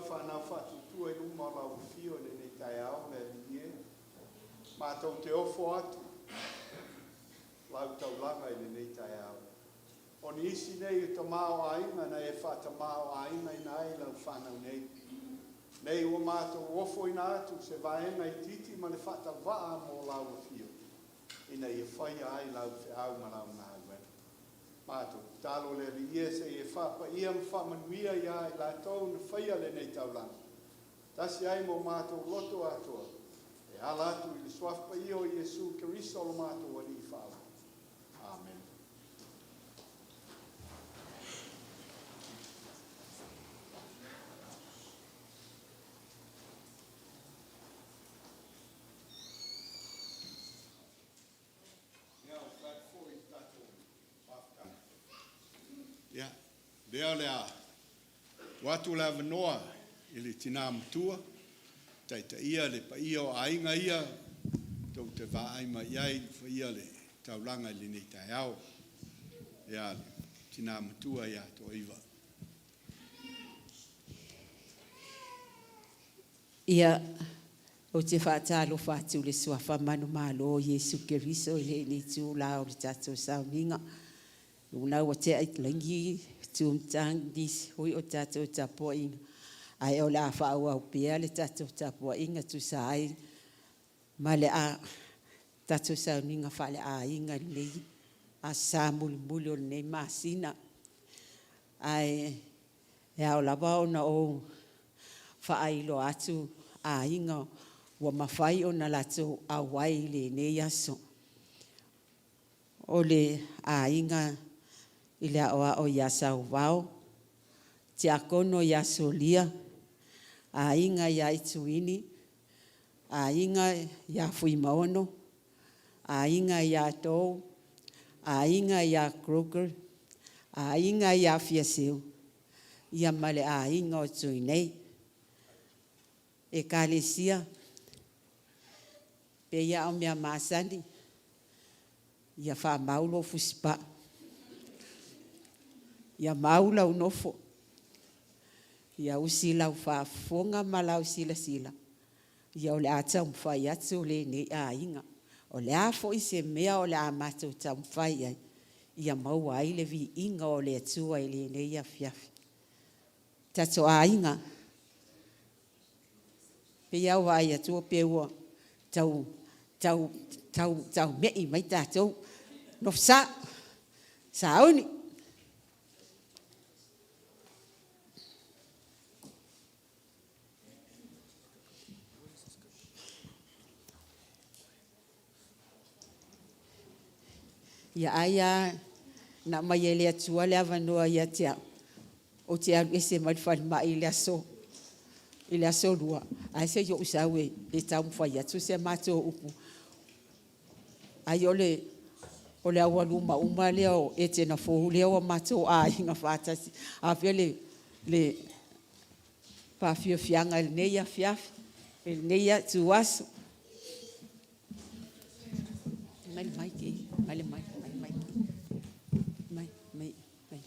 fanau faatuatua i luma o lau afio i lenei taeao, le Alii e. Matou te ofo atu lau taulaga i lenei taeao. O nisi nei o tama o aiga na e faatamāoaigaina ai lau fanau nei. Nei ua matou ofoina atu se vaega itiiti ma le faatavaa mo lau afio, ina ia faia ai lau feau ma lau galuega. Matou tatalo le Alii e se i e faapaia ma faamanuia ia i latou na faia lenei taulaga. Tasi ai mo matou loto atoa, e ala atu i le suafa paia o Iesu Keriso lo matou Alii Faaola. Amen. Ia, lea o le a tuu atu le avanoa i le tina matua, taitaia le paia o aiga ia tou te vaai mai i ai faia le taulaga i lenei taeao. Ia, le tina matua ia Toaiva. Ia, ou te faatalofa atu i le suafa manumalo o Iesu Keriso i lenei itula o le tatou sauniga. Luna ua tea i lagi tumtang nisi hui o tatou tapuaiga, ae o le a faaauau pea le tatou tapuaiga tusa ai ma le a tatou sauniga faaleaiga i lenei aso Sa mulimuli o lenei masina. Ae e ao lava ona ou faailoa atu aiga ua mafai ona latou auai i lenei aso. O le aiga i le aoao ia Sauvao, Tiakono ia Solia, aiga ia Ituini, aiga ia Fuimaono, aiga ia Dou, aiga ia Kruger, aiga ia Fiaseu, ia ma le aiga o Tuinei. Ekalesia, pei lava o mea masani, ia faamau lou fusipaa, ia mau lau nofo, ia usi lau faafofoga ma lau silasila, ia o le a taumafai atu lenei aiga. O le a foi se mea o le a matou taumafai i ai, ia maua ai le viiga o le Atua i lenei afiafi. Tatou aiga, pei lava ua vaai atu pei ua tau mei mai tatou. Nofosa, sauni. Ia ai lava na aumai e le Atua le avanoa ia te au ou te alu ese mai le falemai i le aso Lua, ae se i ou sau e taumafai atu se matou upu. Ai o le aualuma uma lea o Etena fou lea ua matou aiga faatasi. Afea le faafiafiaga i lenei afiafi, i lenei ituaso. Mai le mic e, mai le mic, mai le mic. Mai, mai, mai.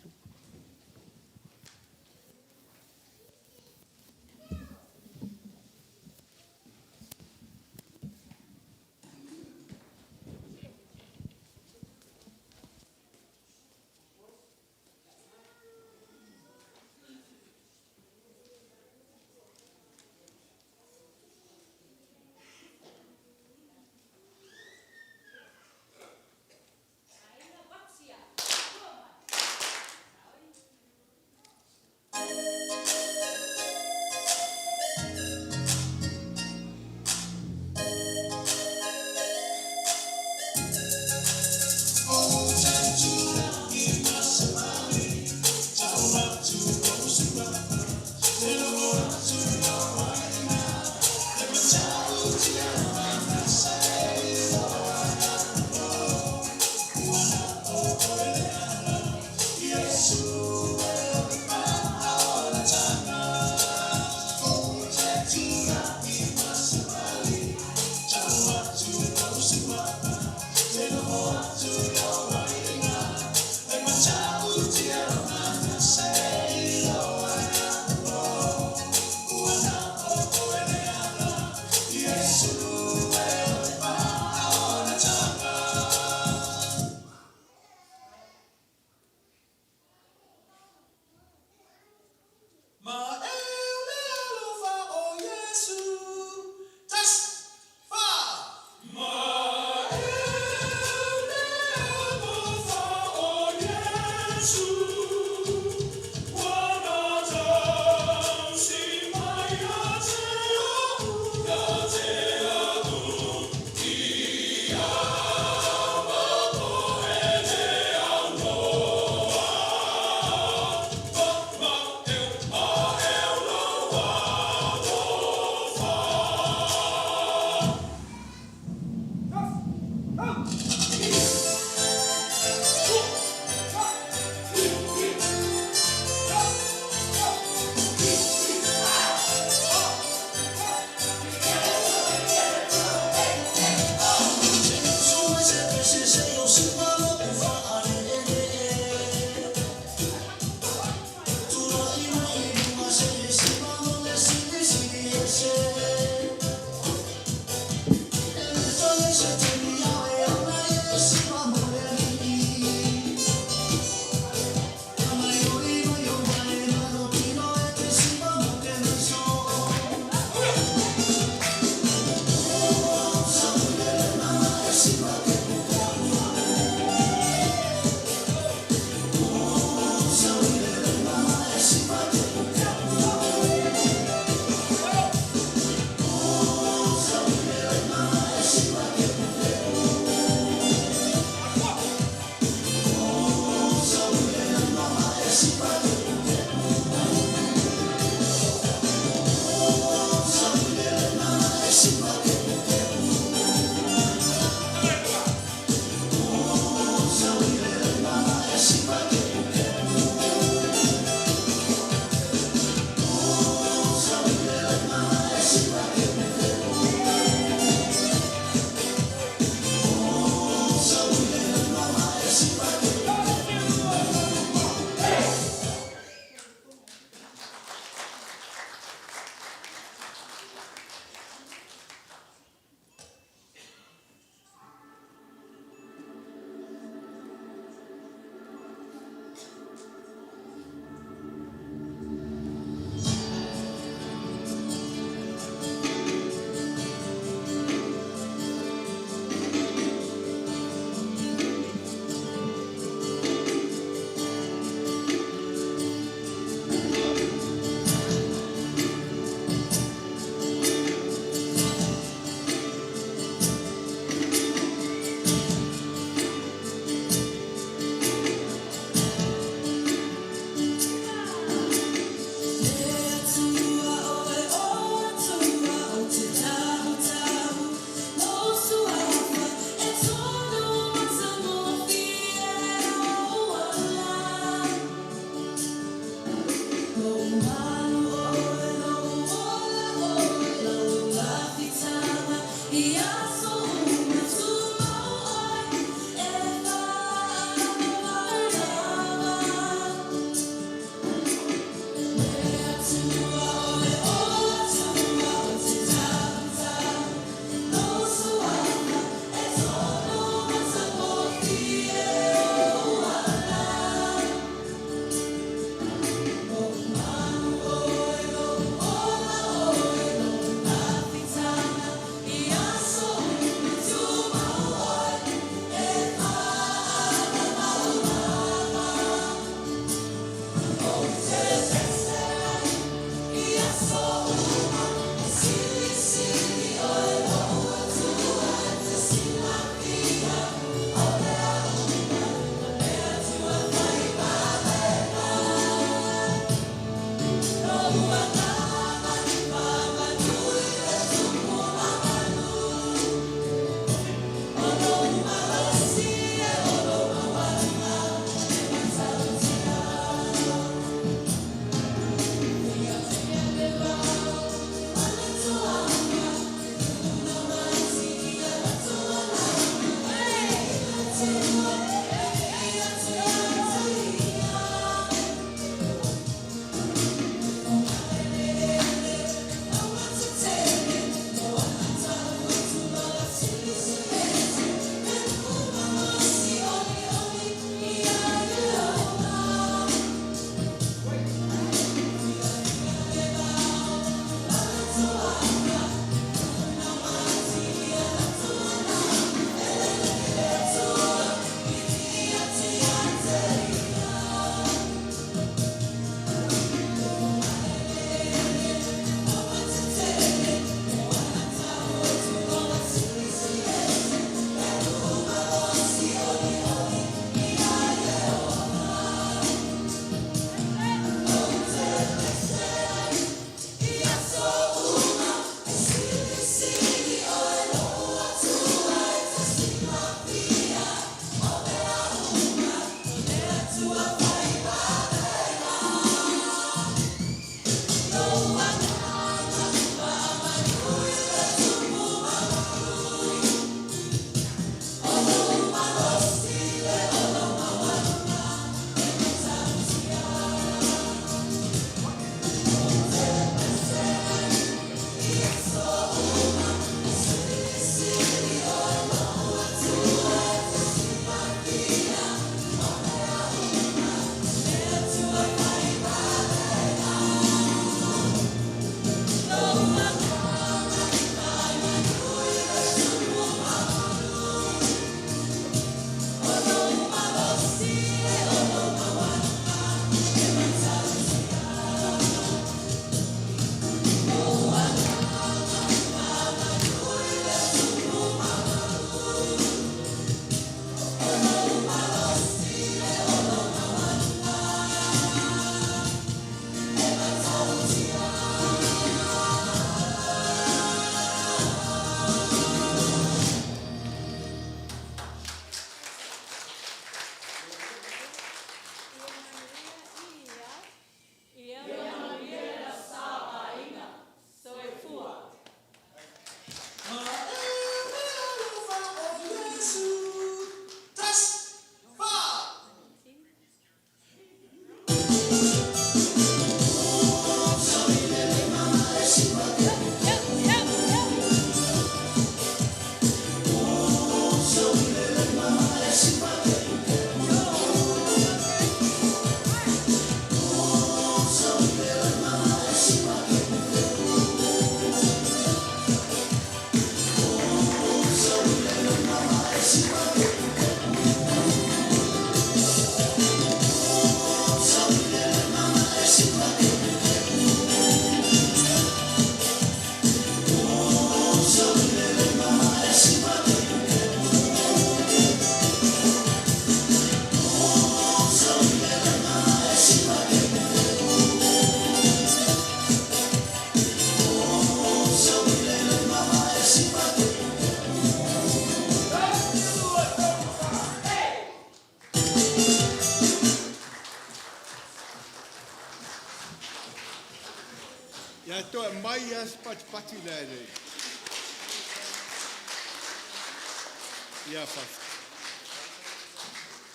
Ia, faafetai.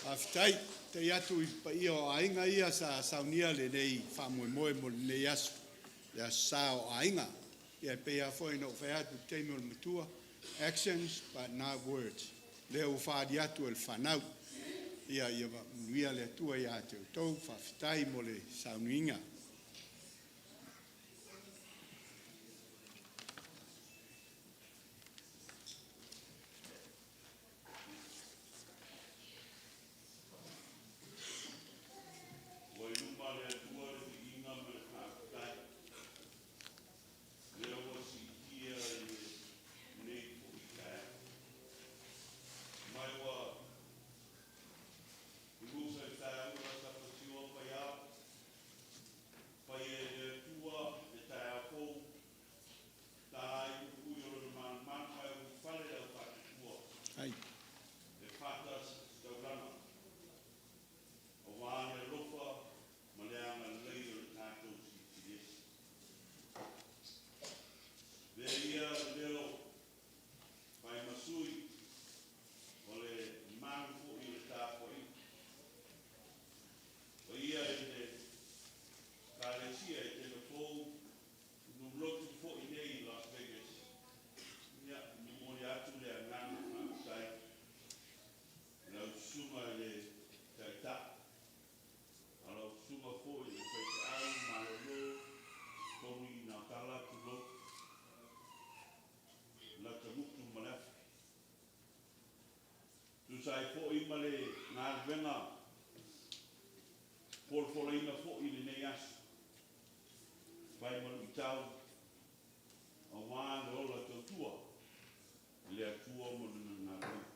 Faafetai atu i le paia o aiga ia sa saunia lenei faamoemoe mo lenei aso, le Aso Sa o Aiga. Ia e pei lava foi ona ou fai atu i le taimi o le matua, actions but not words. Lea ua faaali atu e le fanau. Ia manuia le Atua ia te outou. Faafetai mo le sauniga. Ua i luma o le Atua le viiga ma le faafetai, lea ua siitia i lenei foi taeao. Mai ua lulusa i taeaula tapatio faiao, faia e le Atua le taeao fou, ta ai puipui o lona malumalu mai ulufale le aufaatutua Ai. e fata taulaga, aua le alofa ma le agalelei o le tatou Silisili Ese. Avea ia le leo fai ma sui o le mamalu foi o le tapuaiga. Paia i le Ekalesia i Telefou, nuu lotu foi nei i Las Vegas. Ia, momoli atu le agaga faafetai i lau susuga i le Taitai, a o lau susuga foi i le faifeau malolo Tony Nautala, tulou, Latamutu ma le afi. Tusa ai foi ma le galuega folafolaina foi i lenei aso, fai ma luitau aua le ola tautua i le Atua ma lana galuega.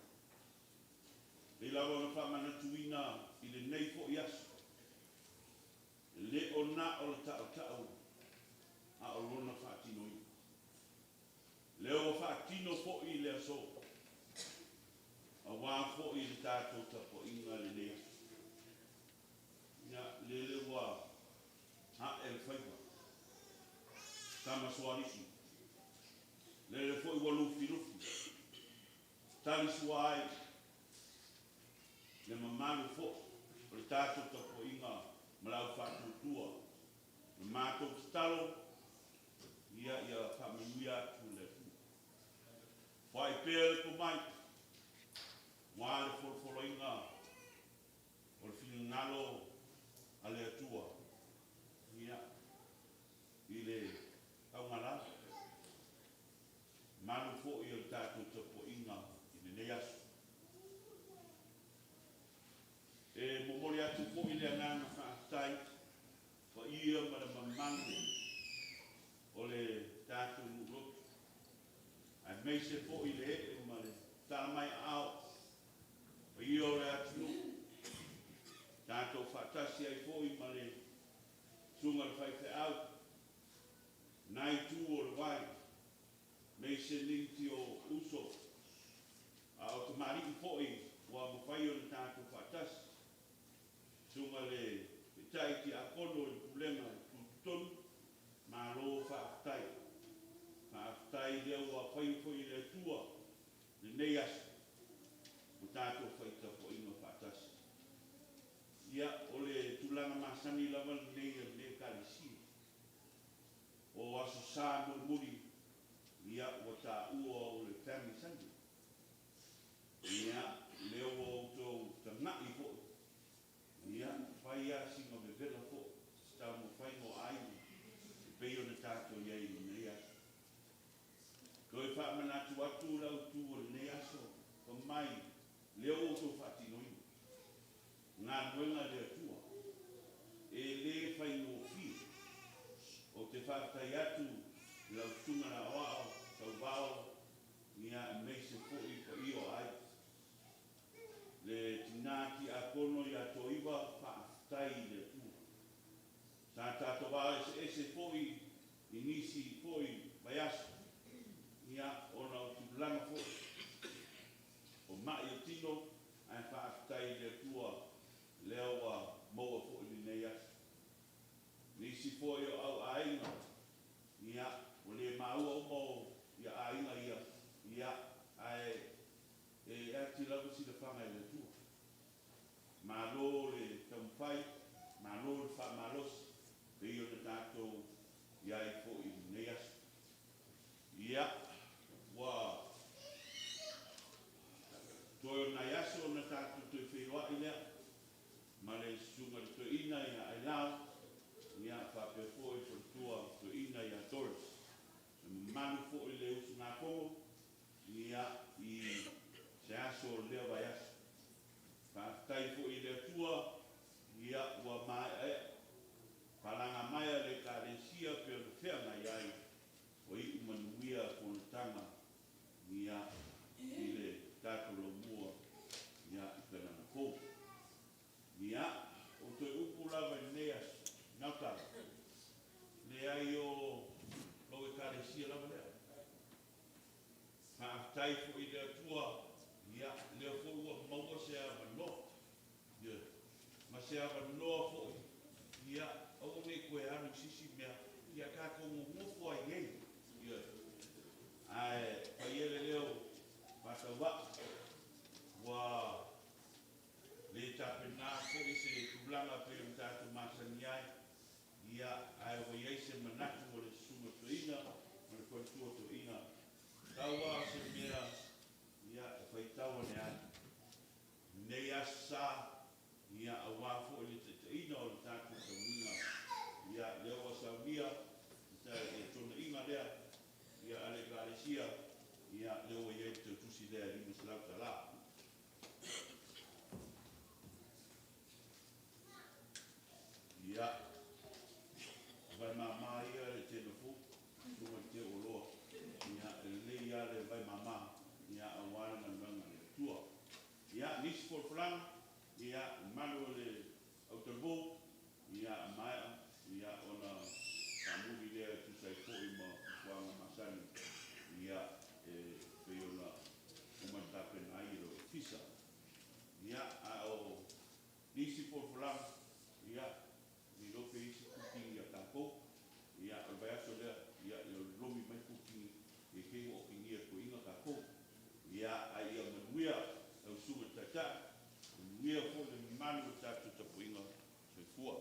E pei lava ona faamanatuina i lenei foi aso, e le o na o le tautau a o lona faatinoina. Lea ua faatino foi i le aso, aua foi le tatou tapuaiga i lenei aso. Ia, lele ua ae le faiva, Tamasoalii, lele foi ua lufilufi, talisua ai le mamalu foi o le tatou tapuaiga ma le aufaatuatua. O le matou tatalo, ia faamanuia atu le Atua. Foai pea le pomai, aua le folafolaina o le finagalo a le Atua, ia, i le augala malu foi o le tatou tapuaiga i lenei aso. E momoli atu foi le agaga faafetai paia ma le mamalu o le tatou nuu lotu, aemaise foi le ee ma le tala mai aao paia o le atunuu, tatou faatasi ai foi ma le susuga i le faifeau, na itu o le vai, aemaise nisi o uso, a o tamalii foi ua mafai ona tatou faatasi, susuga i le Taitai Tiakono i le Pulega Tutotonu, malo faafetai. Faafetai lea ua faia foi e le Atua lenei aso ma tatou faitapuaiga faatasi. Ia, o le tulaga masani lava lenei a lenei Ekalesia. O Aso Sa mulimuli, ia, ua taua o le Family Sunday. Ia, lea ua outou tagai foi, ia, fai lava sina vevela foi, se taumafaiga o aiga, e pei ona tatou i ai i lenei aso. Toe faamanatu atu le autu o lenei aso, fai mai, lea ua outou faatinoina galuega a le Atua, e le faigofie. Ou te faafetai atu i lau susuga i le Aoao Tauvao, ia, aemaise foi le paia o aiga. Le tina tiakono ia Toiva, faafetai i le Atua. Sa tatou va eseese foi i nisi foi vaiaso, ia, ona o tulaga foi o mai o tino, ae faafetai i le Atua lea ua maua foi lenei aso. Nisi foi o au aiga, ia, ua le maua uma. ia, i le tatou laumua, ia, i Kanana Fou. Ia, o toe upu lava i lenei aso, nau tala, leai o lou Ekalesia lava lea. Faafetai foi i le Atua, ia, lea foi ua maua se avanoa, ioe, ma se avanoa foi, ia, aua ne i toe alu i se isi mea, ia tatou nonofo ai nei, ioe. Ae fai ia le leo faatauvaa, ua le tapena foi se tulaga pei ona tatou masani ai, ia, ae ua i ai se manatu o le susuga toeaina ma le faletua toeaina, tau lava o se mea, ia, e faitau ane ai lenei Aso Sa, ia, aua foi le taitaiga o le tatou sauniga, ia, lea ua saunia le tonaiga lea, ia, a le Ekalesia, ia, lea ua i ai le tautusi lea e $500. Ia, o vae mama ia le Tenofu, susuga i le Teuoloa, ia, e lelei lava le vae mama, ia, aua le galuega a le Atua. Ia, nisi folafolaga, ia, le mamalu o le autalavou, ia, a maea, ia, ona faamuli lea e tusa ai foi ma fuafuaga masani, ia, e pei ona uma ona tapena ai e le Ofisa. Ia, a o nisi folafolaga, ia, le iloa pe i ai se cooking ia tatou. Ia, o le vaiaso lea, ia, ia lolomi mai cooking ne i te i ua okigia e toeaiina tatou. Ia, ae ia manuia lau Susuga i le Taitai, manuia foi le mamalu o le tatou tapuaiga. Soifua.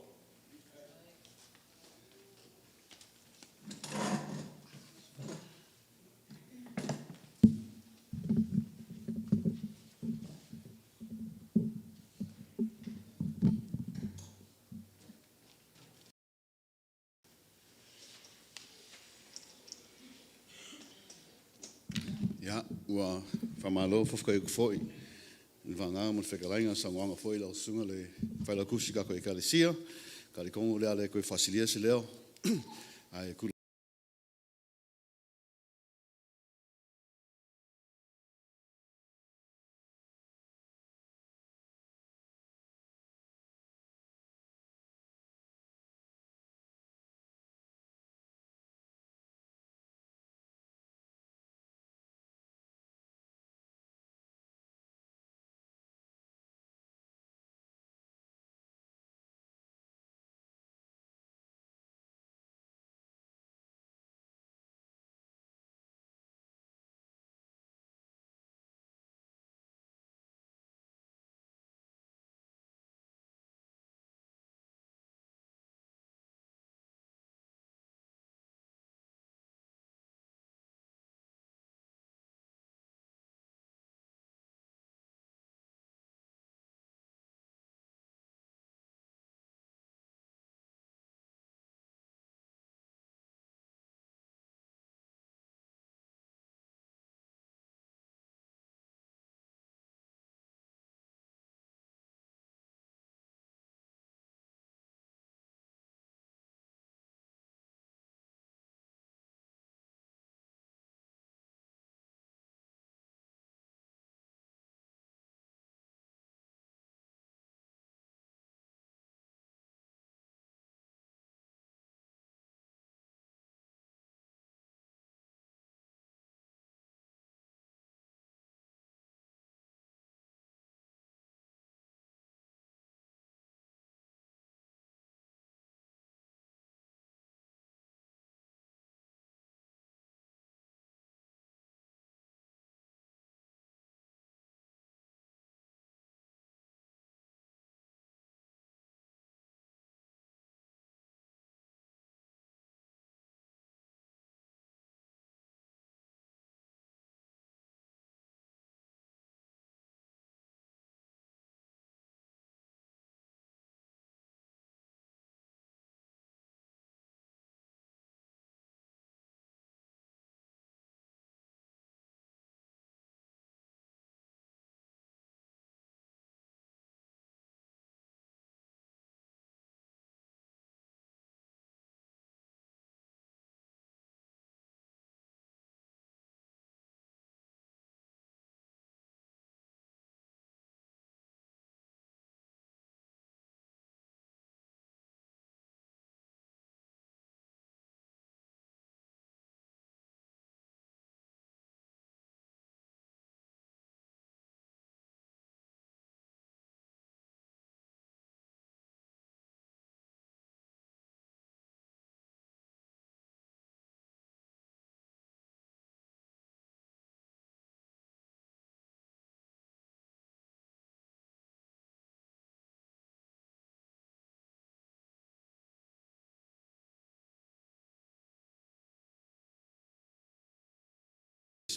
Ia, ua faamalo faafetai atu foi i le vagana ma le fetalaiga i le saunoaga foi a lau Susuga i le Failautusi o le tatou Ekalesia. E talitonu o le a le toe faasilia se leo, ae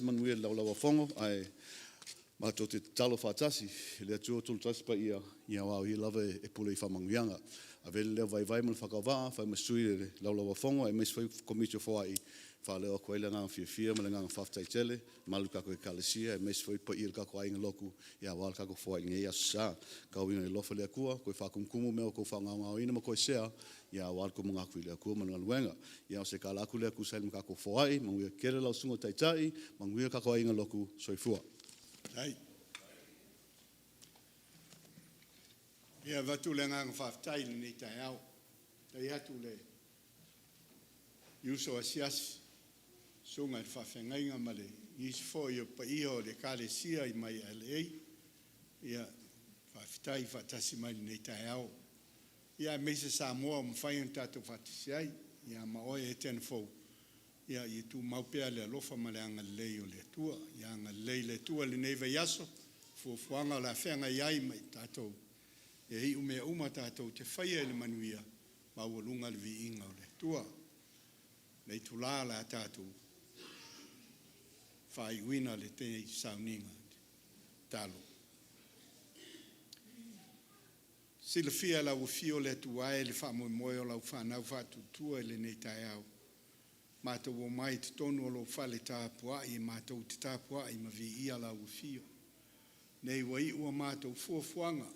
se manuia i le laulauafono, ae matou te tatalo faatasi i le Atua Tulutasi Paia, ia aua o Ia lava e pule i faamanuiaga. Avea le leo vaivai ma le faatauvaa, fai ma sui o le laulauafono aemaise foi le Komiti o Foai, e faaleo atu ai le agaga fiafia ma le agaga faafetai tele, le mamalu i le tatou Ekalesia aemaise foi le paia o le tatou aiga lotu aua le tatou foai i lenei Aso Sa. Tau ina ia alofa le Atua toe faatumutumu mea ua outou faagaogaoina ma toesea aua le tou manatu i le Atua ma le galuega. Ia o se tala atu lea e tusa ai ma le tatou foai, manuia tele lau Susuga i le Taitai, manuia le tatou aiga lotu. Soifua. Faafetai. E avatu le agaga faafetai i lenei taeao. Faafetai atu i le uso asiasi, susuga i le faafeagaiga ma le nisi foi o paia o le Ekalesia mai LA. Ia, faafetai faatasi mai i lenei taeao. Ia aemaise Samoa ua mafai ona tatou faatasi ai. Ia ma oe Etena fou, ia tumau pea le alofa ma le agalelei o le Atua. Ia agalelei le Atua i lenei vaiaso, fuafuaga o le a feagai ai ma i tatou, e iu mea uma tatou te faia i le manuia, maualuga le viiga o le Atua. Lenei itula o le a tatou faaiuina lenei sauniga tatalo. Silafia e lau Afio le Atua e le faamoemoe o lau fanau faatuatua i lenei taeao, matou omai i totonu o lou fale tapuai, e matou te tapuai ma viia lau Afio. Nei ua iu a matou fuafuaga,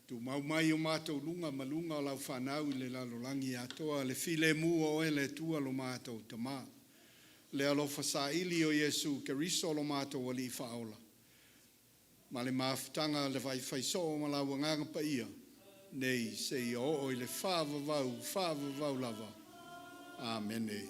tumau mai o matou luga ma luga o lau fanau i le lalolagi atoa, le filemu o oe le Atua lo matou Tamā. Le alofa saili o Iesu Keriso lo matou Alii Faaola, ma le mafutaga le faifaisoo ma lau Agaga Paia, nei seia oo i le faavavau, faavavau lava. Amene.